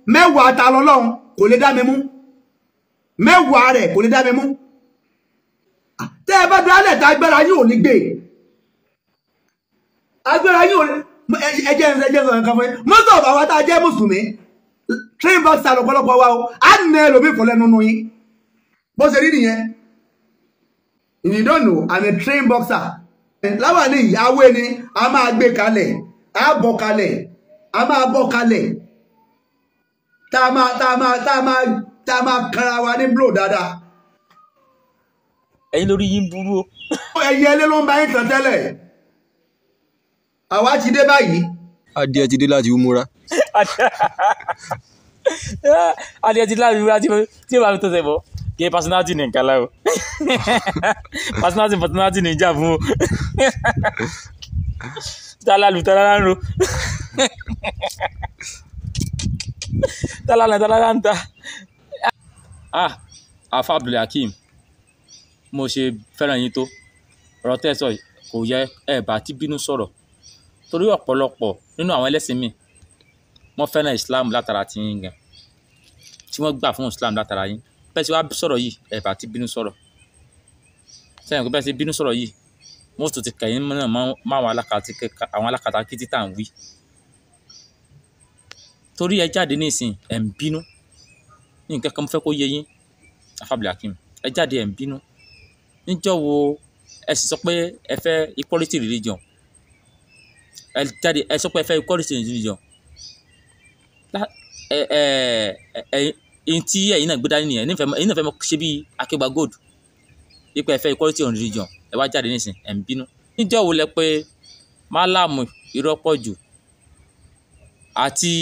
Mẹ́wàá ta lọ́lọ́run kò lè dá mi mú, mẹ́wàá rẹ̀ kò lè dá mi mú. Tẹ́ ẹ bá dálẹ̀ tá agbára yín ò ní gbé, agbára yín ò ní. Ẹjẹ́ ẹjẹ́ sọ̀rọ̀ nǹkan fún yín. Mọ́tò bàbá tá a jẹ́ mùsùlùmí train boxer lọ́pọ̀lọpọ̀ wa o, á nà ẹlòmíì fọ́ lẹ́nu nù yín. Bó ṣe rí nìyẹn. If you don't know, I'm a trained boxer. Láwàní ìyáwé ni a máa gbé kalẹ̀, a bọ̀ kalẹ̀, a máa bọ̀ kalẹ̀, tá a máa tá a máa tá a máa tá a máa kanra wa ní blow dáadáa. Ẹ̀yin lórí yín burú o. Ẹyẹ ilé ló ń bá yín tàn tẹ́lẹ̀. Àwa ti dé báyìí. Adìẹ ti dé láti umura. Adìẹ ti dé láti umura tí ó bá fi tó ṣe bọ̀. Kí personality ní nǹkan láwọ. Personality ní ìjà fún o. Tálá lu tálá ń ro. Tálá lu tálá ń ta. Ah, Alfa Abdulhakeem, mo ṣe fẹ́ràn yín tó. Ọ̀rọ̀ tẹ́ ẹ sọ kò yẹ ẹ bá ti bínú sọ̀rọ̀. Torí ọ̀pọ̀lọpọ̀ nínú àwọn ẹlẹ́sìn mi, wọ́n fẹ́ràn Islam látara ti yín gan. Tí wọ́n gbà fún Islam látara yín. Bẹ́ẹ̀ tí wàá sọ̀rọ̀ yìí, ẹ bá ti bínú sọ̀rọ̀. Sẹ́yìn kó bẹ́ẹ̀ tí bínú sọ̀rọ̀ yìí, wọ́n tún ti kẹ̀yìn náà máwọn alákatakítí tá à ń wí. Torí ẹ jáde nísìn, ẹ̀ ń bínú. Nǹkan kan mo fẹ́ kó yé yín, Alfa Abdulhakeem, ẹ jáde ẹ̀ ń bínú. Níjọ́ wo ẹ sì sọ pé ẹ fẹ́ equality religion? Ẹ jáde ẹ sọ pé ẹ fẹ́ equality religion. Ẹ tí ẹ̀yin náà gbé dání nìyẹn, ẹ̀yin náà fẹ́ mọ ṣe bí Akéwà Gold. Wípé ẹ fẹ́ equality on religion, ẹ wá jáde nísìn, ẹ̀ ń bínú. Níjọ́ wo lẹ pé Málàmù Ìrọ́pọ̀jù àti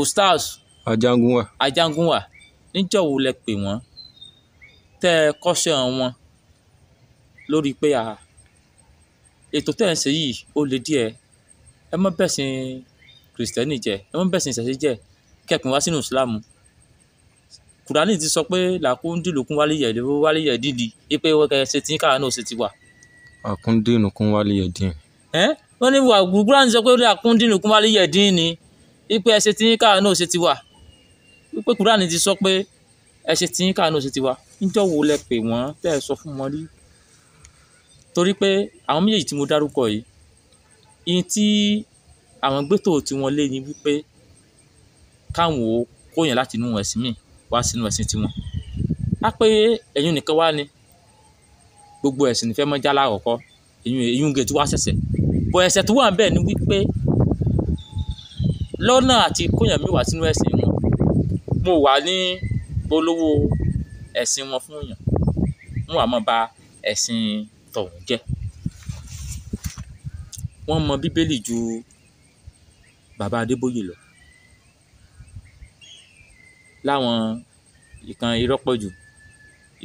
Ostaz Ajangunwa. Ajangunwa, níjọ́ wo lẹ pè wọ́n tẹ́ ẹ kọ́ṣẹ́ wọn lórí pé ètò tẹ́ ẹ ń ṣe yìí ó le díẹ̀, ẹ má bẹ̀sìn kìrìsìtẹ́nì jẹ́, ẹ má bẹ̀sìn ìṣẹ̀ṣe jẹ́, kẹ́pìn wá sínú ìsìlámù. Kùránì ti sọ pé làkúndìlùkún wálé yẹ̀ wálé yẹ̀ dídì, ipe wọ́n ṣe tí káà náà ṣe ti wà. Àkúndìnùkún wálé yẹ̀ dín. Wọ́n ní wà Kùránì sọ pé làkúndìlùkún wálé yẹ̀ dín ni, ipe ẹ ṣe tí káà náà ṣe ti wà. Ipe Kùránì ti sọ pé ẹ ṣe tí káà náà ṣe ti wà. Níjọ́ wo lẹ pè wọ́n tẹ́ ẹ sọ fún wọn rí? Torí pé àwọn méjèèjì tí mo dárúkọ yìí, ihun tí àwọn gbétò tí wọ́n lé ni wípé káwọn ó kóyàn láti inú ẹ̀sìn míì wá sínú ẹ̀sìn tiwọn. Á pé ẹ̀yin nìkan wá ni gbogbo ẹ̀sìn nífẹ̀ẹ́ mọ́ jálá àkọ́kọ́, ẹ̀yin gẹ̀ tí wá ṣẹ̀ṣẹ̀. Bọ̀ ẹ̀ṣẹ̀ tó wà ń bẹ̀ ni wípé lọ́nà àti kóyàn míì wá sínú ẹ̀sìn wọn, mo wà ní polówó ẹ̀sìn wọn fún yàn, wọ́n wà máa ba ẹ̀sìn tọ̀hún jẹ́. Wọ́n mọ Bíbélì ju bàbá Adébóyè lọ. Láwọn ìkan Ìrọ́pọ̀jù,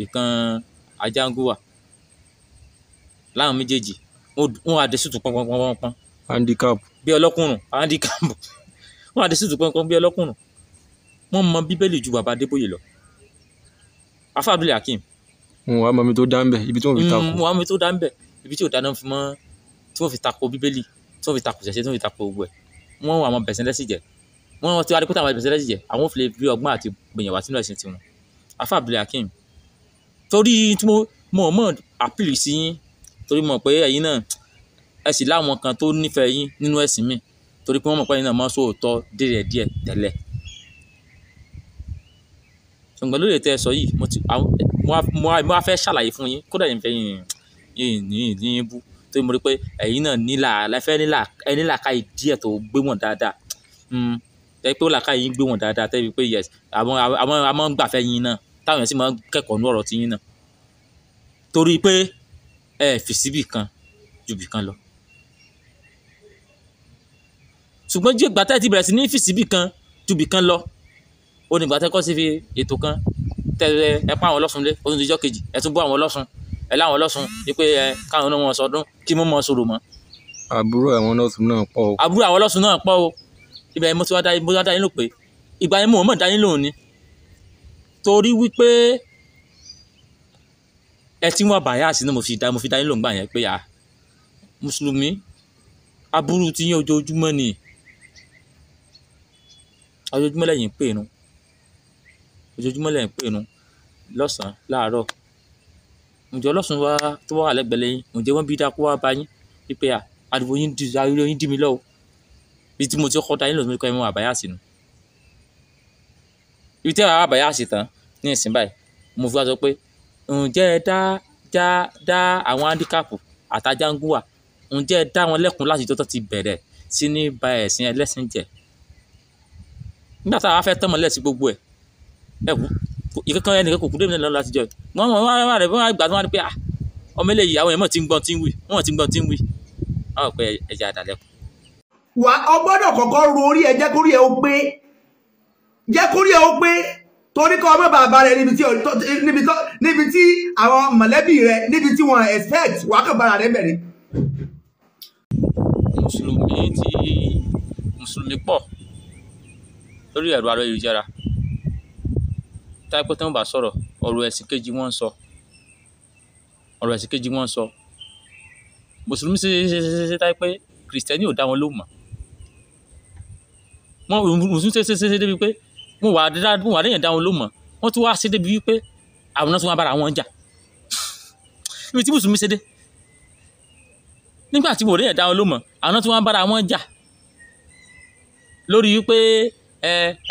ìkan Ajangunwa, láwọn méjèèjì wọ́n á dé sùtù pọ́npọ́npọ́npọ́n. Handicap. Bí ọlọ́kùnrùn, handicap. Wọ́n á dé sùtù pọ́npọ́n bí ọlọ́kùnrùn. Wọ́n mọ Bíbélì ju bàbá Adébóyè lọ. Alfa Abdulhakeem. Wọn wá mọ ibi tó dá ń bẹ̀, ibi tí wọ́n fi tako. Wọn wá mọ ibi tó dá ń bẹ̀, ibi tí ò dáná fi mọ́, tí wọ́n fi tako Bíbélì, tí wọ́n fi tako ṣẹ̀ṣẹ̀, tí wọ́n fi tako gbogbo ẹ̀. Wọ́n wà mọ bẹ̀sẹ̀ lẹ́sìn jẹ́. Wọ́n ti wá rí pé táwọn bẹ̀sẹ̀ lẹ́sìn jẹ́, àwọn ò fi lè rí ọgbọ́n àti gbìyànjú wá sínú ẹ̀sìn tiwọn. Alfa Abdulhakeem, torí tí mo mọ̀ àpìlì sí yín, torí mo mọ̀ pé ẹ̀yin náà ẹ sì láwọn kan tó nífẹ̀ẹ́ yín nínú ẹ̀sìn mi, torí pé wọ́n mọ̀ pé ẹ̀yin náà máa ń sòótọ́ díẹ̀ díẹ̀ tẹ́lẹ̀. Ṣùgbọ́n lórí ètò ẹ sọ yìí, mo wá fẹ́ ṣàlàyé fún yín, kódà yín fẹ́ yín ní bú, torí mo rí pé ẹ̀yin náà nílà káyì díẹ̀ tó gbé wọn dáadáa. Tẹ́ pé ó làákàyè yín gbé wọn dáadáa, tẹ́ pé yes, àwọn máa ń gbàfẹ́ yín náà, táwọn èèyàn sì máa ń kẹ́kọ̀ọ́ ní ọ̀rọ̀ tí yín náà. Torí pé ẹ fi síbì kan ju bì kan lọ. Ṣùgbọ́n jẹ́ ìgbà tẹ́ ti bẹ̀rẹ̀ sí ní fi síbì kan ju bì kan lọ, ó ní ìgbà tẹ́ kọ́ sí fi ètò kan tẹ́ ẹ pa àwọn ọlọ́sùn lé, ó tún di ijọ́ kejì, ẹ tún bú àwọn ọlọ́sùn, ẹ láwọn ọlọ́sùn wípé ẹ káwọn náà wọn sọdún kí mọ́ mọ́ sọ̀rọ̀ mọ́. Àbúrò àwọn ọlọ́sùn náà pọ̀ o. Àbúrò àwọn ọlọ́sùn náà pọ̀ o. Ibẹ̀ mo ti wá dá yín lò pé ìgbà yẹn mo mọ̀ dá yín lòun ni. Torí wípé ẹ tí wọ́n bàyà sí ni mo fi dá yín lòun gbà yẹn pé à Mùsùlùmí aburú ti yín ojoojúmọ́ ni. Ojoojúmọ́ lẹ́yìn ń pè nu, ojoojúmọ́ lẹ́yìn ń pè nu lọ́sàn-án láàárọ̀. Ǹjẹ́ ọlọ́sùn wa tó wà lẹ́gbẹ̀ẹ́ lẹ́yìn, ǹjẹ́ wọ́n bí dákú wá bá yín wípé à ariwo yín di ariwo yín dí mi lọ́wọ́ bí tí mo ti kọ́ da yín lọ́sùn kọ́ ẹ mọ́ àbáyá sí nu. Ibi tí àwọn àbáyá sí tán ní ìsìn báyìí, mo fi wá sọ pé ǹjẹ́ ẹ dá dá dá àwọn handicap àtàjángúwà, ǹjẹ́ ẹ dá wọn lẹ́kun láti tó ti bẹ̀rẹ̀ sí ní ba ẹ̀sìn ẹlẹ́sìn jẹ́. Nígbà táwa fẹ́ tán mọ́lẹ̀ sí gbogbo ẹ̀, ẹ kú ìkankan ẹnìkan kò kú dé mi lọ́nà láti jọ ẹ̀. Wọ́n mọ̀ wọ́n rẹ̀ wọ́n gbà tó wọ́n rí pé ah ọmọ eléyìí àwọn èèyàn tí ń gbọ́n tí ń wí, wọ́n ti ń gbọ́n tí ń wí. Wọ́n rò pé ẹja àdàlẹ́kùn. Wà ọ gbọ́dọ̀ kọ́kọ́ ro orí ẹ, jẹ́ kórí ẹ ó pé, jẹ́ kórí ẹ ó pé, torí kọ́ ọmọ bàbá rẹ níbi tí àwọn mọ̀lẹ́bí rẹ níbi tí wọ́n expect wà kàn bára rẹ bẹ̀rẹ̀. Mùsùlùmí ti mùsùlùmí pọ̀ lórí ẹ̀rọ ayélujára. Táyé pé tí wọ́n bá sọ̀rọ̀, ọ̀rọ̀ ẹ̀sìn kejì wọ́n ń sọ. Ọ̀rọ̀ ẹ̀sìn kejì wọ́n ń sọ. Mùsùlùmí ṣe ṣe ṣe ṣe táyé pé kìrìsìtẹ́nì ò dá wọn lóhùn mọ́. Wọ́n mùsùlùmí ṣe ṣe ṣe ṣe débi pé wọ́n wà dá wọ́n wà léèyàn dá wọn lóhùn mọ́. Wọ́n tún wá ṣe débi wípé àwọn náà tún wá bára wọn jà. Ibi tí mùsùlùmí ṣe dé. Nígbà tí wọ́n léèyàn dá wọn lóhùn mọ́, àwọn náà tún wá bára wọn jà. Lórí wípé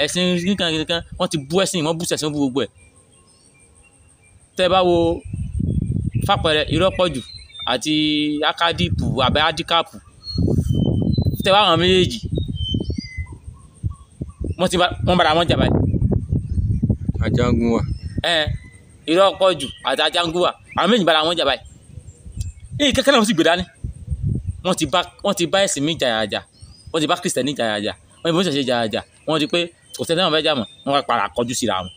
ẹ̀sìn nìkan nìkan wọ́n ti bú ẹ̀sìn, wọ́n bú sẹ̀sìn, wọ́n bú gbogbo ẹ̀. Tẹ́ bá wo fàpẹẹrẹ Ìrọ́pọ̀jù àti akadipu àbẹ́ adikapu, tẹ́ bá àwọn méjèèjì wọ́n ti wọ́n bára wọn jà báyìí. Ajangunwa. Ìrọ́pọ̀jù àti Ajangunwa, àwọn méjèèjì bára wọn jà báyìí. Èyí kẹ́kẹ́ náà wọ́n sì gbé dání. Wọ́n ti bá ẹ̀sìn mi jàyàjà, wọ́n ti bá kìrìsìtẹ́nì jàyàjà, wọ́n ti bá oníṣẹ̀ṣe jàyàjà, wọ́n ti pé kò sẹ́ni náà fẹ́ jà mọ́, wọ́n wá para kọjú síra wọn.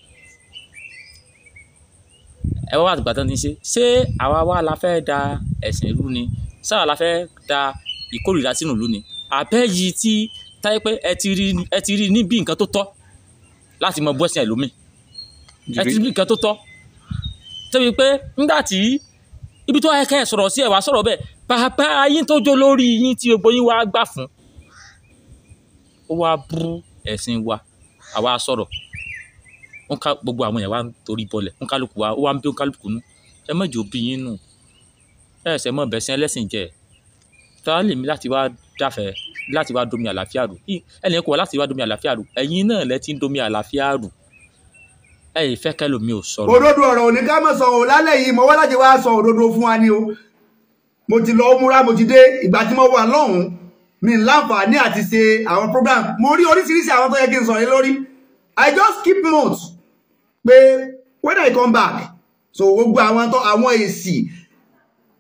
Ẹ wá àtìgbà tán ti ń ṣe, ṣé àwa wá la fẹ́ da ẹ̀sìn ìlú ni? Ṣé àwa la fẹ́ da ìkórìíra sínú ìlú ni? Àbẹ́ yìí tí táyé pé ẹ ti rí níbi nǹkan tó tọ́ láti mọ bú ẹ̀sìn ẹlòmíì. Ẹ ti rí nǹkan tó tọ́. Tẹ́bi pé nígbà tí ibi tó yẹ kẹ́ ẹ sọ̀rọ̀ sí ẹ wá sọ̀rọ̀ bẹ́ẹ̀, bàbá yín tó jó lórí yín tí gbogbo yín wá gbà fún, ó wá bú ẹ̀sìn wa, àwa sọ̀rọ̀. Wọ́n ká gbogbo àwọn èèyàn wá ń torí bọlẹ̀, wọ́n kálukú wa, ó wá ń bí kálukú nú. Ẹ má jò bí yín nù. Ẹ ṣẹ̀ mọ́ bẹ̀sìn ẹlẹ́sìn jẹ. Ta lè mi láti wá dáfẹ́ láti wá domi àlàáfíà rú? Ẹnì kò wá láti wá domi àlàáfíà rú. Ẹ̀yin náà lẹ ti ń domi àlàáfíà rú. Ẹ ì fẹ́ kẹ́lòmíì ò sọ̀rọ̀. Òdodo ọ̀rọ̀ ò ní ká mọ̀ sọ ò lálẹ́ yìí, mo wá láti wá sọ òdodo fún wa ni o. Mo ti lọ múra, mo ti dé, ìgbà tí mo wà lọ́hùn-ún, mi ń láǹfààní àti ṣe àwọn program. Mo rí oríṣiríṣi àwọn tó yẹ kí n sọ̀rọ̀ lórí. I just keep mute pé when I come back, so gbogbo àwọn tó àwọn èsì,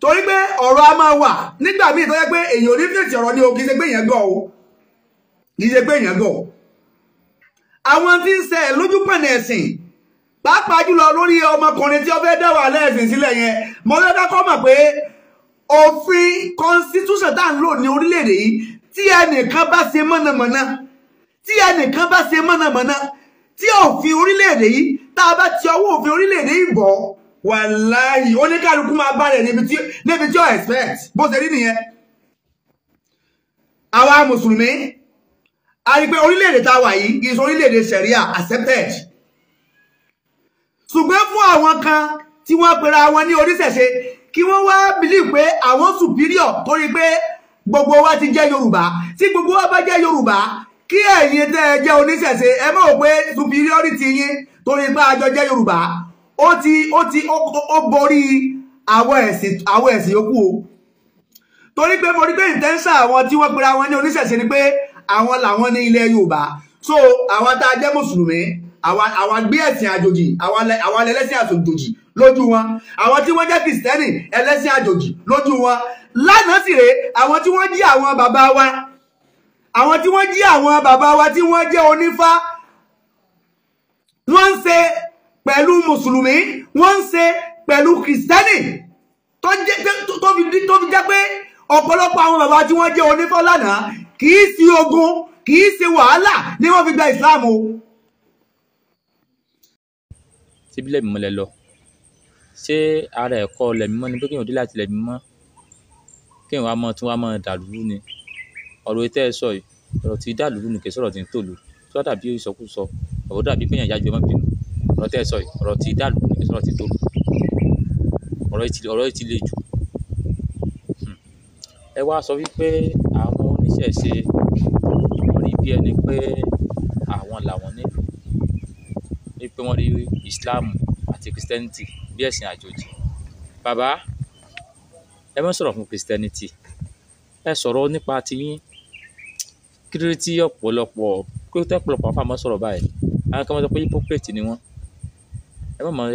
torí pé ọ̀rọ̀ a máa wà nígbà míì tó yẹ pé èèyàn ò ní fèsì ọ̀rọ̀ ni o, kì í ṣe pé èèyàn gọ̀ o, kì í ṣe pé èèyàn gọ̀. Àwọn tí ń ṣe lójú pọ̀nà ẹ̀sìn, pàápàá jùlọ lórí ọmọkùnrin tí ó fẹ́ dá wàhálà ẹ̀sìn sílẹ̀ yẹn, mo fẹ́ kọ́kọ́ mọ̀ pé òfin constitution tá à ń lò ní orílẹ̀-èdè yìí, tí ẹnìkan bá ṣe mọ̀nàmọ́ná, tí ẹnìkan bá ṣe mọ̀nàmọ́ná, tí òfin orílẹ̀-èdè yìí, tá a bá ti ọwọ́ òfin orílẹ̀-èdè yìí bọ̀, wàláhì oníkálukú máa bá rẹ̀ níbi tí ó expect. Bó ṣe rí nìyẹn. Àwa mùsùlùmí, a rí pé orílẹ̀-èdè tá a wà yìí kì í ṣe orílẹ̀-èdè sharia accepted. Ṣùgbọ́n fún àwọn kan tí wọ́n pera wọn ní oníṣẹ̀ṣe, kí wọ́n wá believe pé àwọn superior torí pé gbogbo wa ti jẹ́ Yorùbá. Tí gbogbo wa bá jẹ́ Yorùbá, kí ẹ̀yin tẹ́ ẹ jẹ́ oníṣẹ̀ṣe ẹ mọ̀ pé superiority yín torí pé a jọ jẹ́ Yorùbá, ó borí àwọn ẹ̀sìn yòókù o. Torí pé mo rí pé intention àwọn tí wọ́n pera wọn ní oníṣẹ̀ṣe ni pé àwọn làwọn ní ilẹ̀ Yorùbá. So àwọn tá a jẹ́ mùsùlùmí, àwa gbé ẹ̀sìn àjòjì, àwa ẹlẹ́sìn àjòjì lójú wọn. Àwọn tí wọ́n jẹ́ kìrìsìtẹ́nì ẹlẹ́sìn àjòjì lójú wọn. Lánàá sì rèé, àwọn tí wọ́n jí àwọn bàbá wa, àwọn tí wọ́n jí àwọn bàbá wa tí wọ́n jẹ́ onífá, wọ́n ń ṣe pẹ̀lú mùsùlùmí, wọ́n ń ṣe pẹ̀lú kìrìsìtẹ́nì, tó fi jẹ́ pé ọ̀pọ̀lọpọ̀ àwọn bàbá tí wọ́n jẹ́ onífá lánàá kì í sí ogun, kì í ṣe wàhálà ni wọ́n fi gba ìsìláàmù o. Ṣé bí lẹ́mìí mọ́ lẹ lọ? Ṣé ara ẹ̀kọ́ lẹ̀mí mọ́ ni pé kéèyàn dé láti lẹ̀mí mọ́, kéèyàn wá mọ́ tún wá mọ́ dàlúrú ni? Ọ̀rọ̀ tẹ́ ẹ sọ yìí, ọ̀rọ̀ tí dàlúrú ni, kì í sọ̀rọ̀ tí ń tòlú. Tó dàbí ìsọkúsọ, ọ̀rọ̀ dàbí pé èèyàn yájú, ẹ má bínú. Ọ̀rọ̀ tẹ́ ẹ sọ yìí, ọ̀rọ̀ ti dàlú ní ọ̀rọ̀ ti tòlù. Ọ̀rọ̀ yìí ti le jù. Ẹ wá sọ wípé àwọn oníṣẹ̀ṣe wọ́n rí bí ẹni pé àwọn làwọn nílùú, wípé wọ́n rí Islam àti Christianity bí ẹ̀sìn àjòjì. Bàbá, ẹ má sọ̀rọ̀ fún Christianity, ẹ sọ̀rọ̀ nípa tiyín. Kí ló dé tí ọ̀pọ̀lọpọ̀, kí ló dé tí ọ̀pọ̀lọpọ̀ àfáà máa ń sọ̀rọ̀ báyìí? Àwọn kan máa ń sọ pé hypocrite ni wọ́n. Ẹ má mọ̀,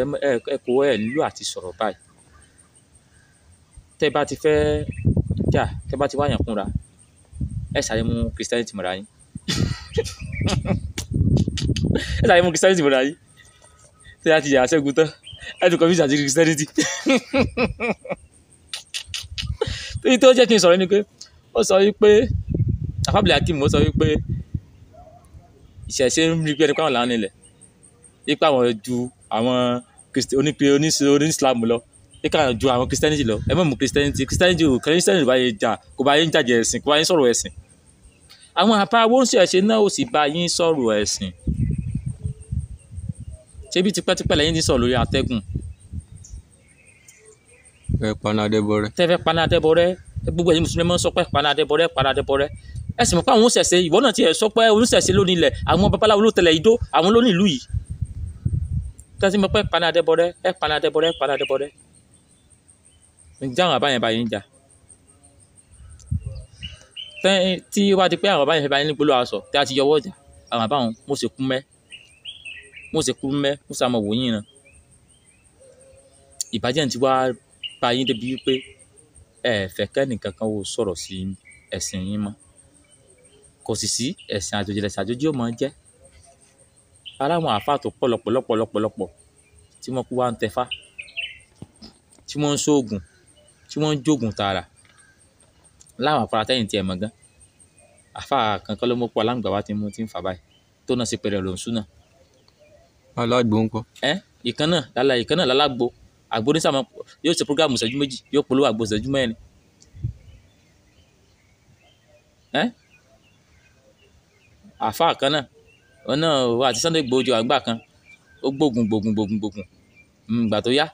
ẹ kò ẹ nílò àti sọ̀rọ̀ báyìí. Tẹ́ ẹ bá ti fẹ́ jà, tẹ́ ẹ bá ti wá yàn kúnra, ẹ sáré mú Christianity mọ́ra yín. Ẹ sáré mú Christianity mọ́ra yín. Tẹ́ ẹ bá ti yà ṣẹ́gun tán, ẹ tún confuse àti Christianity. Torí tó jẹ́ kí n sọ̀rọ̀ ni pé ó sọ wípé Àfábìlì Akeem ó sọ wípé ìṣẹ̀ṣe ń rí bí ẹni pé àwọn làwọn nílẹ̀, wípé àwọn ju àwọn oní-Islam lọ, wípé àwọn ju àwọn Christianity lọ. Ẹ má mú Christianity, Christianity ò, Christianity ò bá yín jà, kò bá yín jàjẹ́ ẹ̀sìn, kò bá yín sọ̀rọ̀ ẹ̀sìn. Àwọn àpá oníṣẹ̀ṣe náà ò sì bá yín sọ̀rọ̀ ẹ̀sìn. Ṣé bí tipẹ́tipẹ́ lẹ́yìn tí ń sọ̀rọ̀ lórí atẹ́gùn? Ẹ paná adébọrẹ́. Tẹ́ fẹ́ paná adébọrẹ́, gbogbo ẹ̀yin mùsùlùmí máa ń sọ pé paná adébọrẹ́, paná adébọrẹ́. Ẹ sì mọ̀ pé àwọn oníṣẹ̀ṣe, ìwọ náà ti ẹ̀ sọ pé oníṣẹ̀ṣe ló ní ilẹ̀, àwọn babaláwo ló tẹ̀lé idó, àwọn ló ní ìlú yìí. Tẹ́ sì mọ̀ pé paná adébọrẹ́, ẹ paná adébọrẹ́, paná adébọrẹ́. Ǹjẹ́ àwọn àbáyẹn bá yín jà? Tẹ́ tí ó bá di pé àwọn àbáyẹn fẹ́ bá yín ní gbólóhùn aṣọ, tí a ti yọwọ́ ọjà, àwọn àbáwọn mo sì kú mẹ́, mo sì kú mẹ́, mo sì àmọ̀ wò yín náà. Ìbàjẹ́ ti wá bá yín débi wípé ẹ fẹ́ kẹ́ni kankan ó sọ̀rọ̀ sí ẹ̀sìn yín mọ́. Kò sì sí ẹ̀sìn àjòjì, lẹ̀sìn àjòjì ó máa jẹ́. Ara àwọn àfáà tó pọ̀ lọ́pọ̀lọpọ̀ lọ́pọ̀lọpọ̀ tí wọ́n kú wá ń tẹfá, tí wọ́n ń ṣoògùn, tí wọ́n ń jógun tààrà. Láwọn àfáà tẹ́yìn tí ẹ mọ̀ gan. Àfáà kankan ló mú pọ̀ aláǹgbá wá tí mú tí ń fà báyìí, tó náà sì pẹ̀rẹ̀ lòún súnà. Alágbo ńkọ́? Ìkan náà lálá, ìkan náà lálágbo. Àgbo ní sáà máa yóò ṣe prógrámù ìṣẹ́jú méjì, yóò polówó àgbo ìṣẹ́jú mẹ́rin. Àfáà kan náà, òun náà wà àti Sunday Igboho jọ àgbà kan, ó gbógun gbógun gbógun gbógun. Ìgbà tó yá,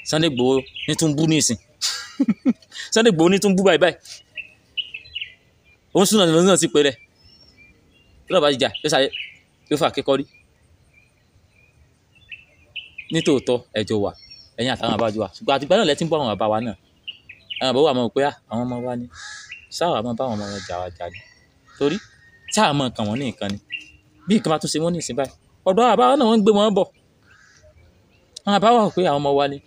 Sunday Igboho ní tún bú nísìn. Sunday Igboho ní tún bú báyìí báyìí. Òun súnà lòun náà sì pé rẹ̀. Kí ló bá jà, yóò sáré, yóò fà kékọ́rí. Nítòótọ́ ẹjọ́ wà, ẹ̀yin àtàwọn àbájọ wa. Ṣùgbọ́n àtìgbà náà lẹ ti ń bọ́ àwọn bàbá wa náà. Àwọn bàbá wa mọ̀ pé àwọn ọmọ wa ni. Ṣáà máa bá àwọn ọmọ wọn jà wá jà ni. Torí ṣáà máa kàn wọ́n ní nǹkan ni. Bí nǹkan bá tún ṣe wọ́n ní ìsìn báyìí, ọ̀dọ̀ àwọn bàbá wa náà wọ́n ń gbé wọn bọ̀. Àwọn bàbá wa rò pé àwọn ọmọ wa ni.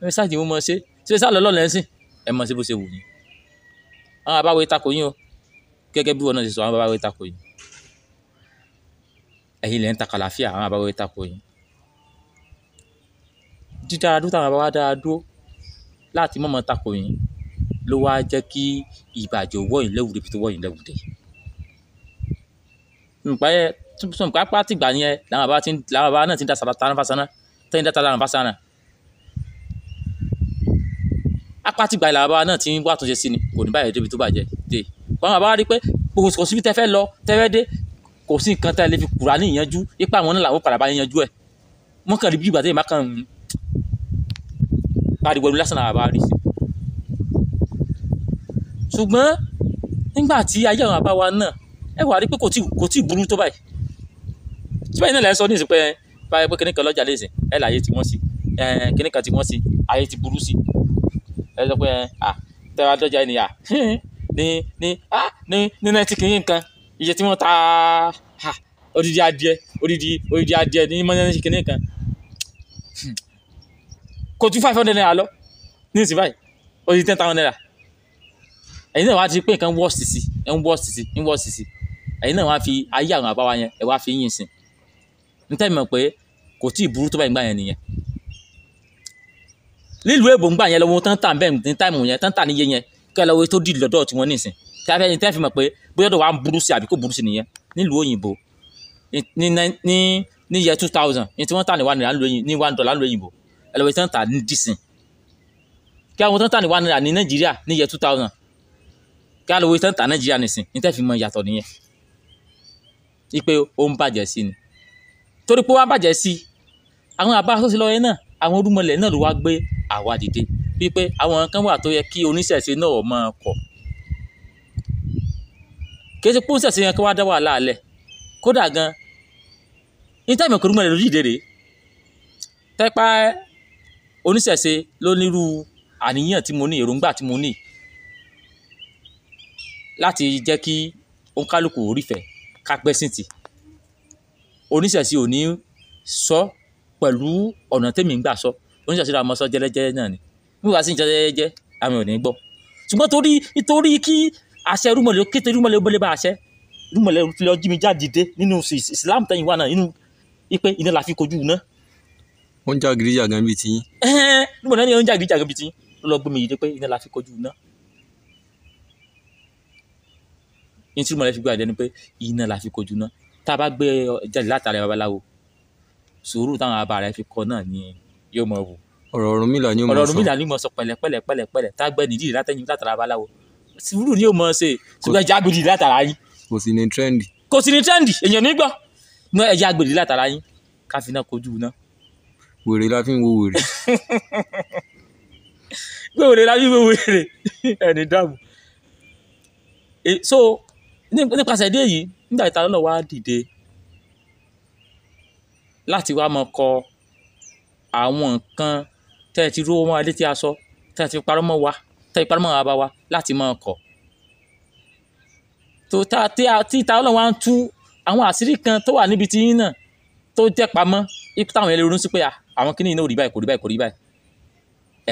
Ẹ ṣáà jẹ́ wọ́n mọ̀ ṣe. Ṣé ṣáà lọ́lọ́ lẹ́ ń sìn? Ẹ mọ̀ sí bó ṣe wù yín. Àwọn bàbá wa tako yín o. Gẹ́gẹ́ bí wọn náà ṣe sọ, àwọn bàbá wa tako yín. Ẹ̀yin lẹ́ ń ta kàlàfíà, àwọn bàbá wa tako yín. Dídára dúró táwọn bàbá wa dára dúró láti mọ̀mọ́ tako yín ló wá jẹ́ kí ìbàjẹ́ wọ̀ yín lẹ́wù débi tó wọ̀ yín lẹ́wù dé. Nǹkan yẹn, tún nǹkan apá tìgbà yẹn làwọn bàbá ti ń, làwọn bàbá náà ti ń da sàrà tán fásánà, tẹ́yìn dá tán fásánà. Apá tìgbà yẹn làwọn bàbá náà ti ń wá àtúnṣe sí ni, kò ní báyìí débi tó bàjẹ́ dé. Àwọn bàbá wa rí pé kò síbi tẹ́ fẹ́ lọ, tẹ́ fẹ́ dé, kò sí nǹkan tẹ́ lè fi Kùránì yanjú, ipá àwọn náà làwọn padà bá yanjú ẹ̀. Wọ́n kàn rí bí ìgbà tí èèyàn bá kàn ń pariwo ẹnu lásán làwọn bàbá rí sí. Ṣùgbọ́n nígbà tí ayé àwọn bàbá wa náà, ẹ wà rí pé kò tí burú tó báyìí. Tí báyìí náà lẹ́ ń sọ ní ìsìn pé báyìí pé kíní kan lọ́jà léèsìn, ẹ láyé tí wọ́n sí, kíní kan tí wọ́n sí, ayé ti burú sí. Ẹ sọ pé tẹ́ wá dọ́jà ènìyàn, ní náìtì kìíní kan, iye tí wọ́n ta, odidi adìẹ, odidi adìẹ ní mọ́nẹ́ẹ̀tì kìíní kan. Kò ju 500 naira lọ ní ìsìn báyìí, odidi 10,000 naira. Ẹ̀yin náà wá ti pé nǹkan worst sí, ń worst sí, ń worst sí. Ẹ̀yin náà wá fi ayé àwọn bàbá wa yẹn, ẹ wá fi yín sìn. N tẹ́ mọ̀ pé kò tí ì burú tó báyìí ńgbà yẹn nìyẹn. Nílùú èbó ńgbà yẹn lọ́wọ́ tán tà ń bẹ̀ ní táìmù yẹn, tán tà níye yẹn, kí ẹ lọ́wọ́ tó dì lọ́dọ̀ tí wọ́n nísìn. Tí a fẹ́ ní tẹ́ fi mọ̀ pé bóyá ọ̀dọ̀ wa ń burú sí àbí kò burú sí nìyẹn. Nílùú òyìnbó, ní year 2000, ní tí wọ́n tà ní one naira nílùú òyìnbó, ní $1 nílùú òyìnbó, ẹ lọ́wọ́ tán tà ní dísìn. Kí àwọn tán tà ní one naira ní Nàìjíríà ní year 2000, kí á lọ́wọ́ tán tà Nàìjíríà nísìn, ní tẹ́ fi mọ̀ ìyàtọ̀ nìyẹn. Ipe ó ń bàjẹ́ sí ni. Torí pé wọ́n bàjẹ́ sí, àwọn àbá tó ṣe lọ yẹn náà, àwọn orúmọlẹ̀ náà ló wá gbé àwa dìde. Wípé àwọn kan wà tó yẹ kí oníṣẹ̀ṣe náà máa kọ̀. Kì í ṣe pé oníṣẹ̀ṣe yẹn kí wọ́n á dá wàhálà lẹ̀. Kódà gan, ní táìmù orúmọlẹ̀ ló dìde rèé. Tẹ́pá oníṣẹ̀ṣe ló nírú àníyàn tí mo ní, èròǹgbà tí mo ní láti jẹ́ kí òǹkálùkù orífẹ̀ẹ́ ká gbẹ́sìn tì. Oníṣẹ̀ṣe ò ní sọ pẹ̀lú ọ̀nà tèmi ń gbà sọ. Oníṣẹ̀ṣe náà máa sọ jẹ́lẹ́jẹ́lẹ́ náà ni. Bí wàá sì ń jẹ́lẹ́jẹ́lẹ́, àwọn ò ní gbọ́. Ṣùgbọ́n torí kí àṣẹ rúmọlẹ̀ kété rúmọlẹ̀ ó bọ́lé bá àṣẹ, rúmọlẹ̀ lọ jí mi jáde dé nínú Islam tẹ̀yìn wà náà nínú ipe iná la fi kojú iná. Ó ń jàgídíjàgan bíi tiyín. Rúmọlẹ̀ ní ó ń jàgídíjàgan bíi tiyín. Ló lọ gbé mi yìí dé pé iná la fi kojú iná. Ní tí rúmọlẹ̀ fi gbé àdé ni pé iná la fi kojú iná. Tá a bá gbé jáde látara babaláwo, sùúrù táwọn bàbá rẹ̀ fi kọ náà ni yóò mọ̀ wò. Ọ̀rọ̀ Ọ̀rúnmìlà ni ó mọ̀ sọ. Ọ̀rọ̀ Ọ̀rúnmìlà ni ó mọ̀ sọ pẹ̀lẹ́pẹ̀lẹ́ pẹ̀lẹ́pẹ̀lẹ́. Tá a gbẹ́ nìdí látẹ̀yìn látara babaláwo, sùúrù ni yóò mọ̀ ṣe. Ṣùgbọ́n ẹja gbèdì látara yín. Kò sì ní trẹ́ndì. Kò sì ní trẹ́ndì, èèyàn ní gbọ́. Ná ẹja gbèdì látara yín, ká fi iná kojú iná. Wèrè la fi ń wo wèrè. Gbé wèrè la fi ń wo wèrè. Ẹni dààmú. So nípasẹ̀ dé yìí, nígbà tí Talọ́lọ́run wá dìde láti wá máa kọ àwọn nǹkan tẹ́ ẹ ti ró mọ́ adé tí a sọ, tẹ́ ẹ ti parọ́ mọ́ wa, tẹ́ ẹ ti parọ́ mọ́ bàbá wa láti máa kọ. Tó tá tí Talọ́lọ́run wá ń tú àwọn àṣírí kan tó wà níbi tí yín náà tó jẹ́ pamọ́, ipò táwọn yẹn lè ronú sí pé àwọn kíní yìí náà ò rí báyìí, kò rí báyìí, kò rí báyìí.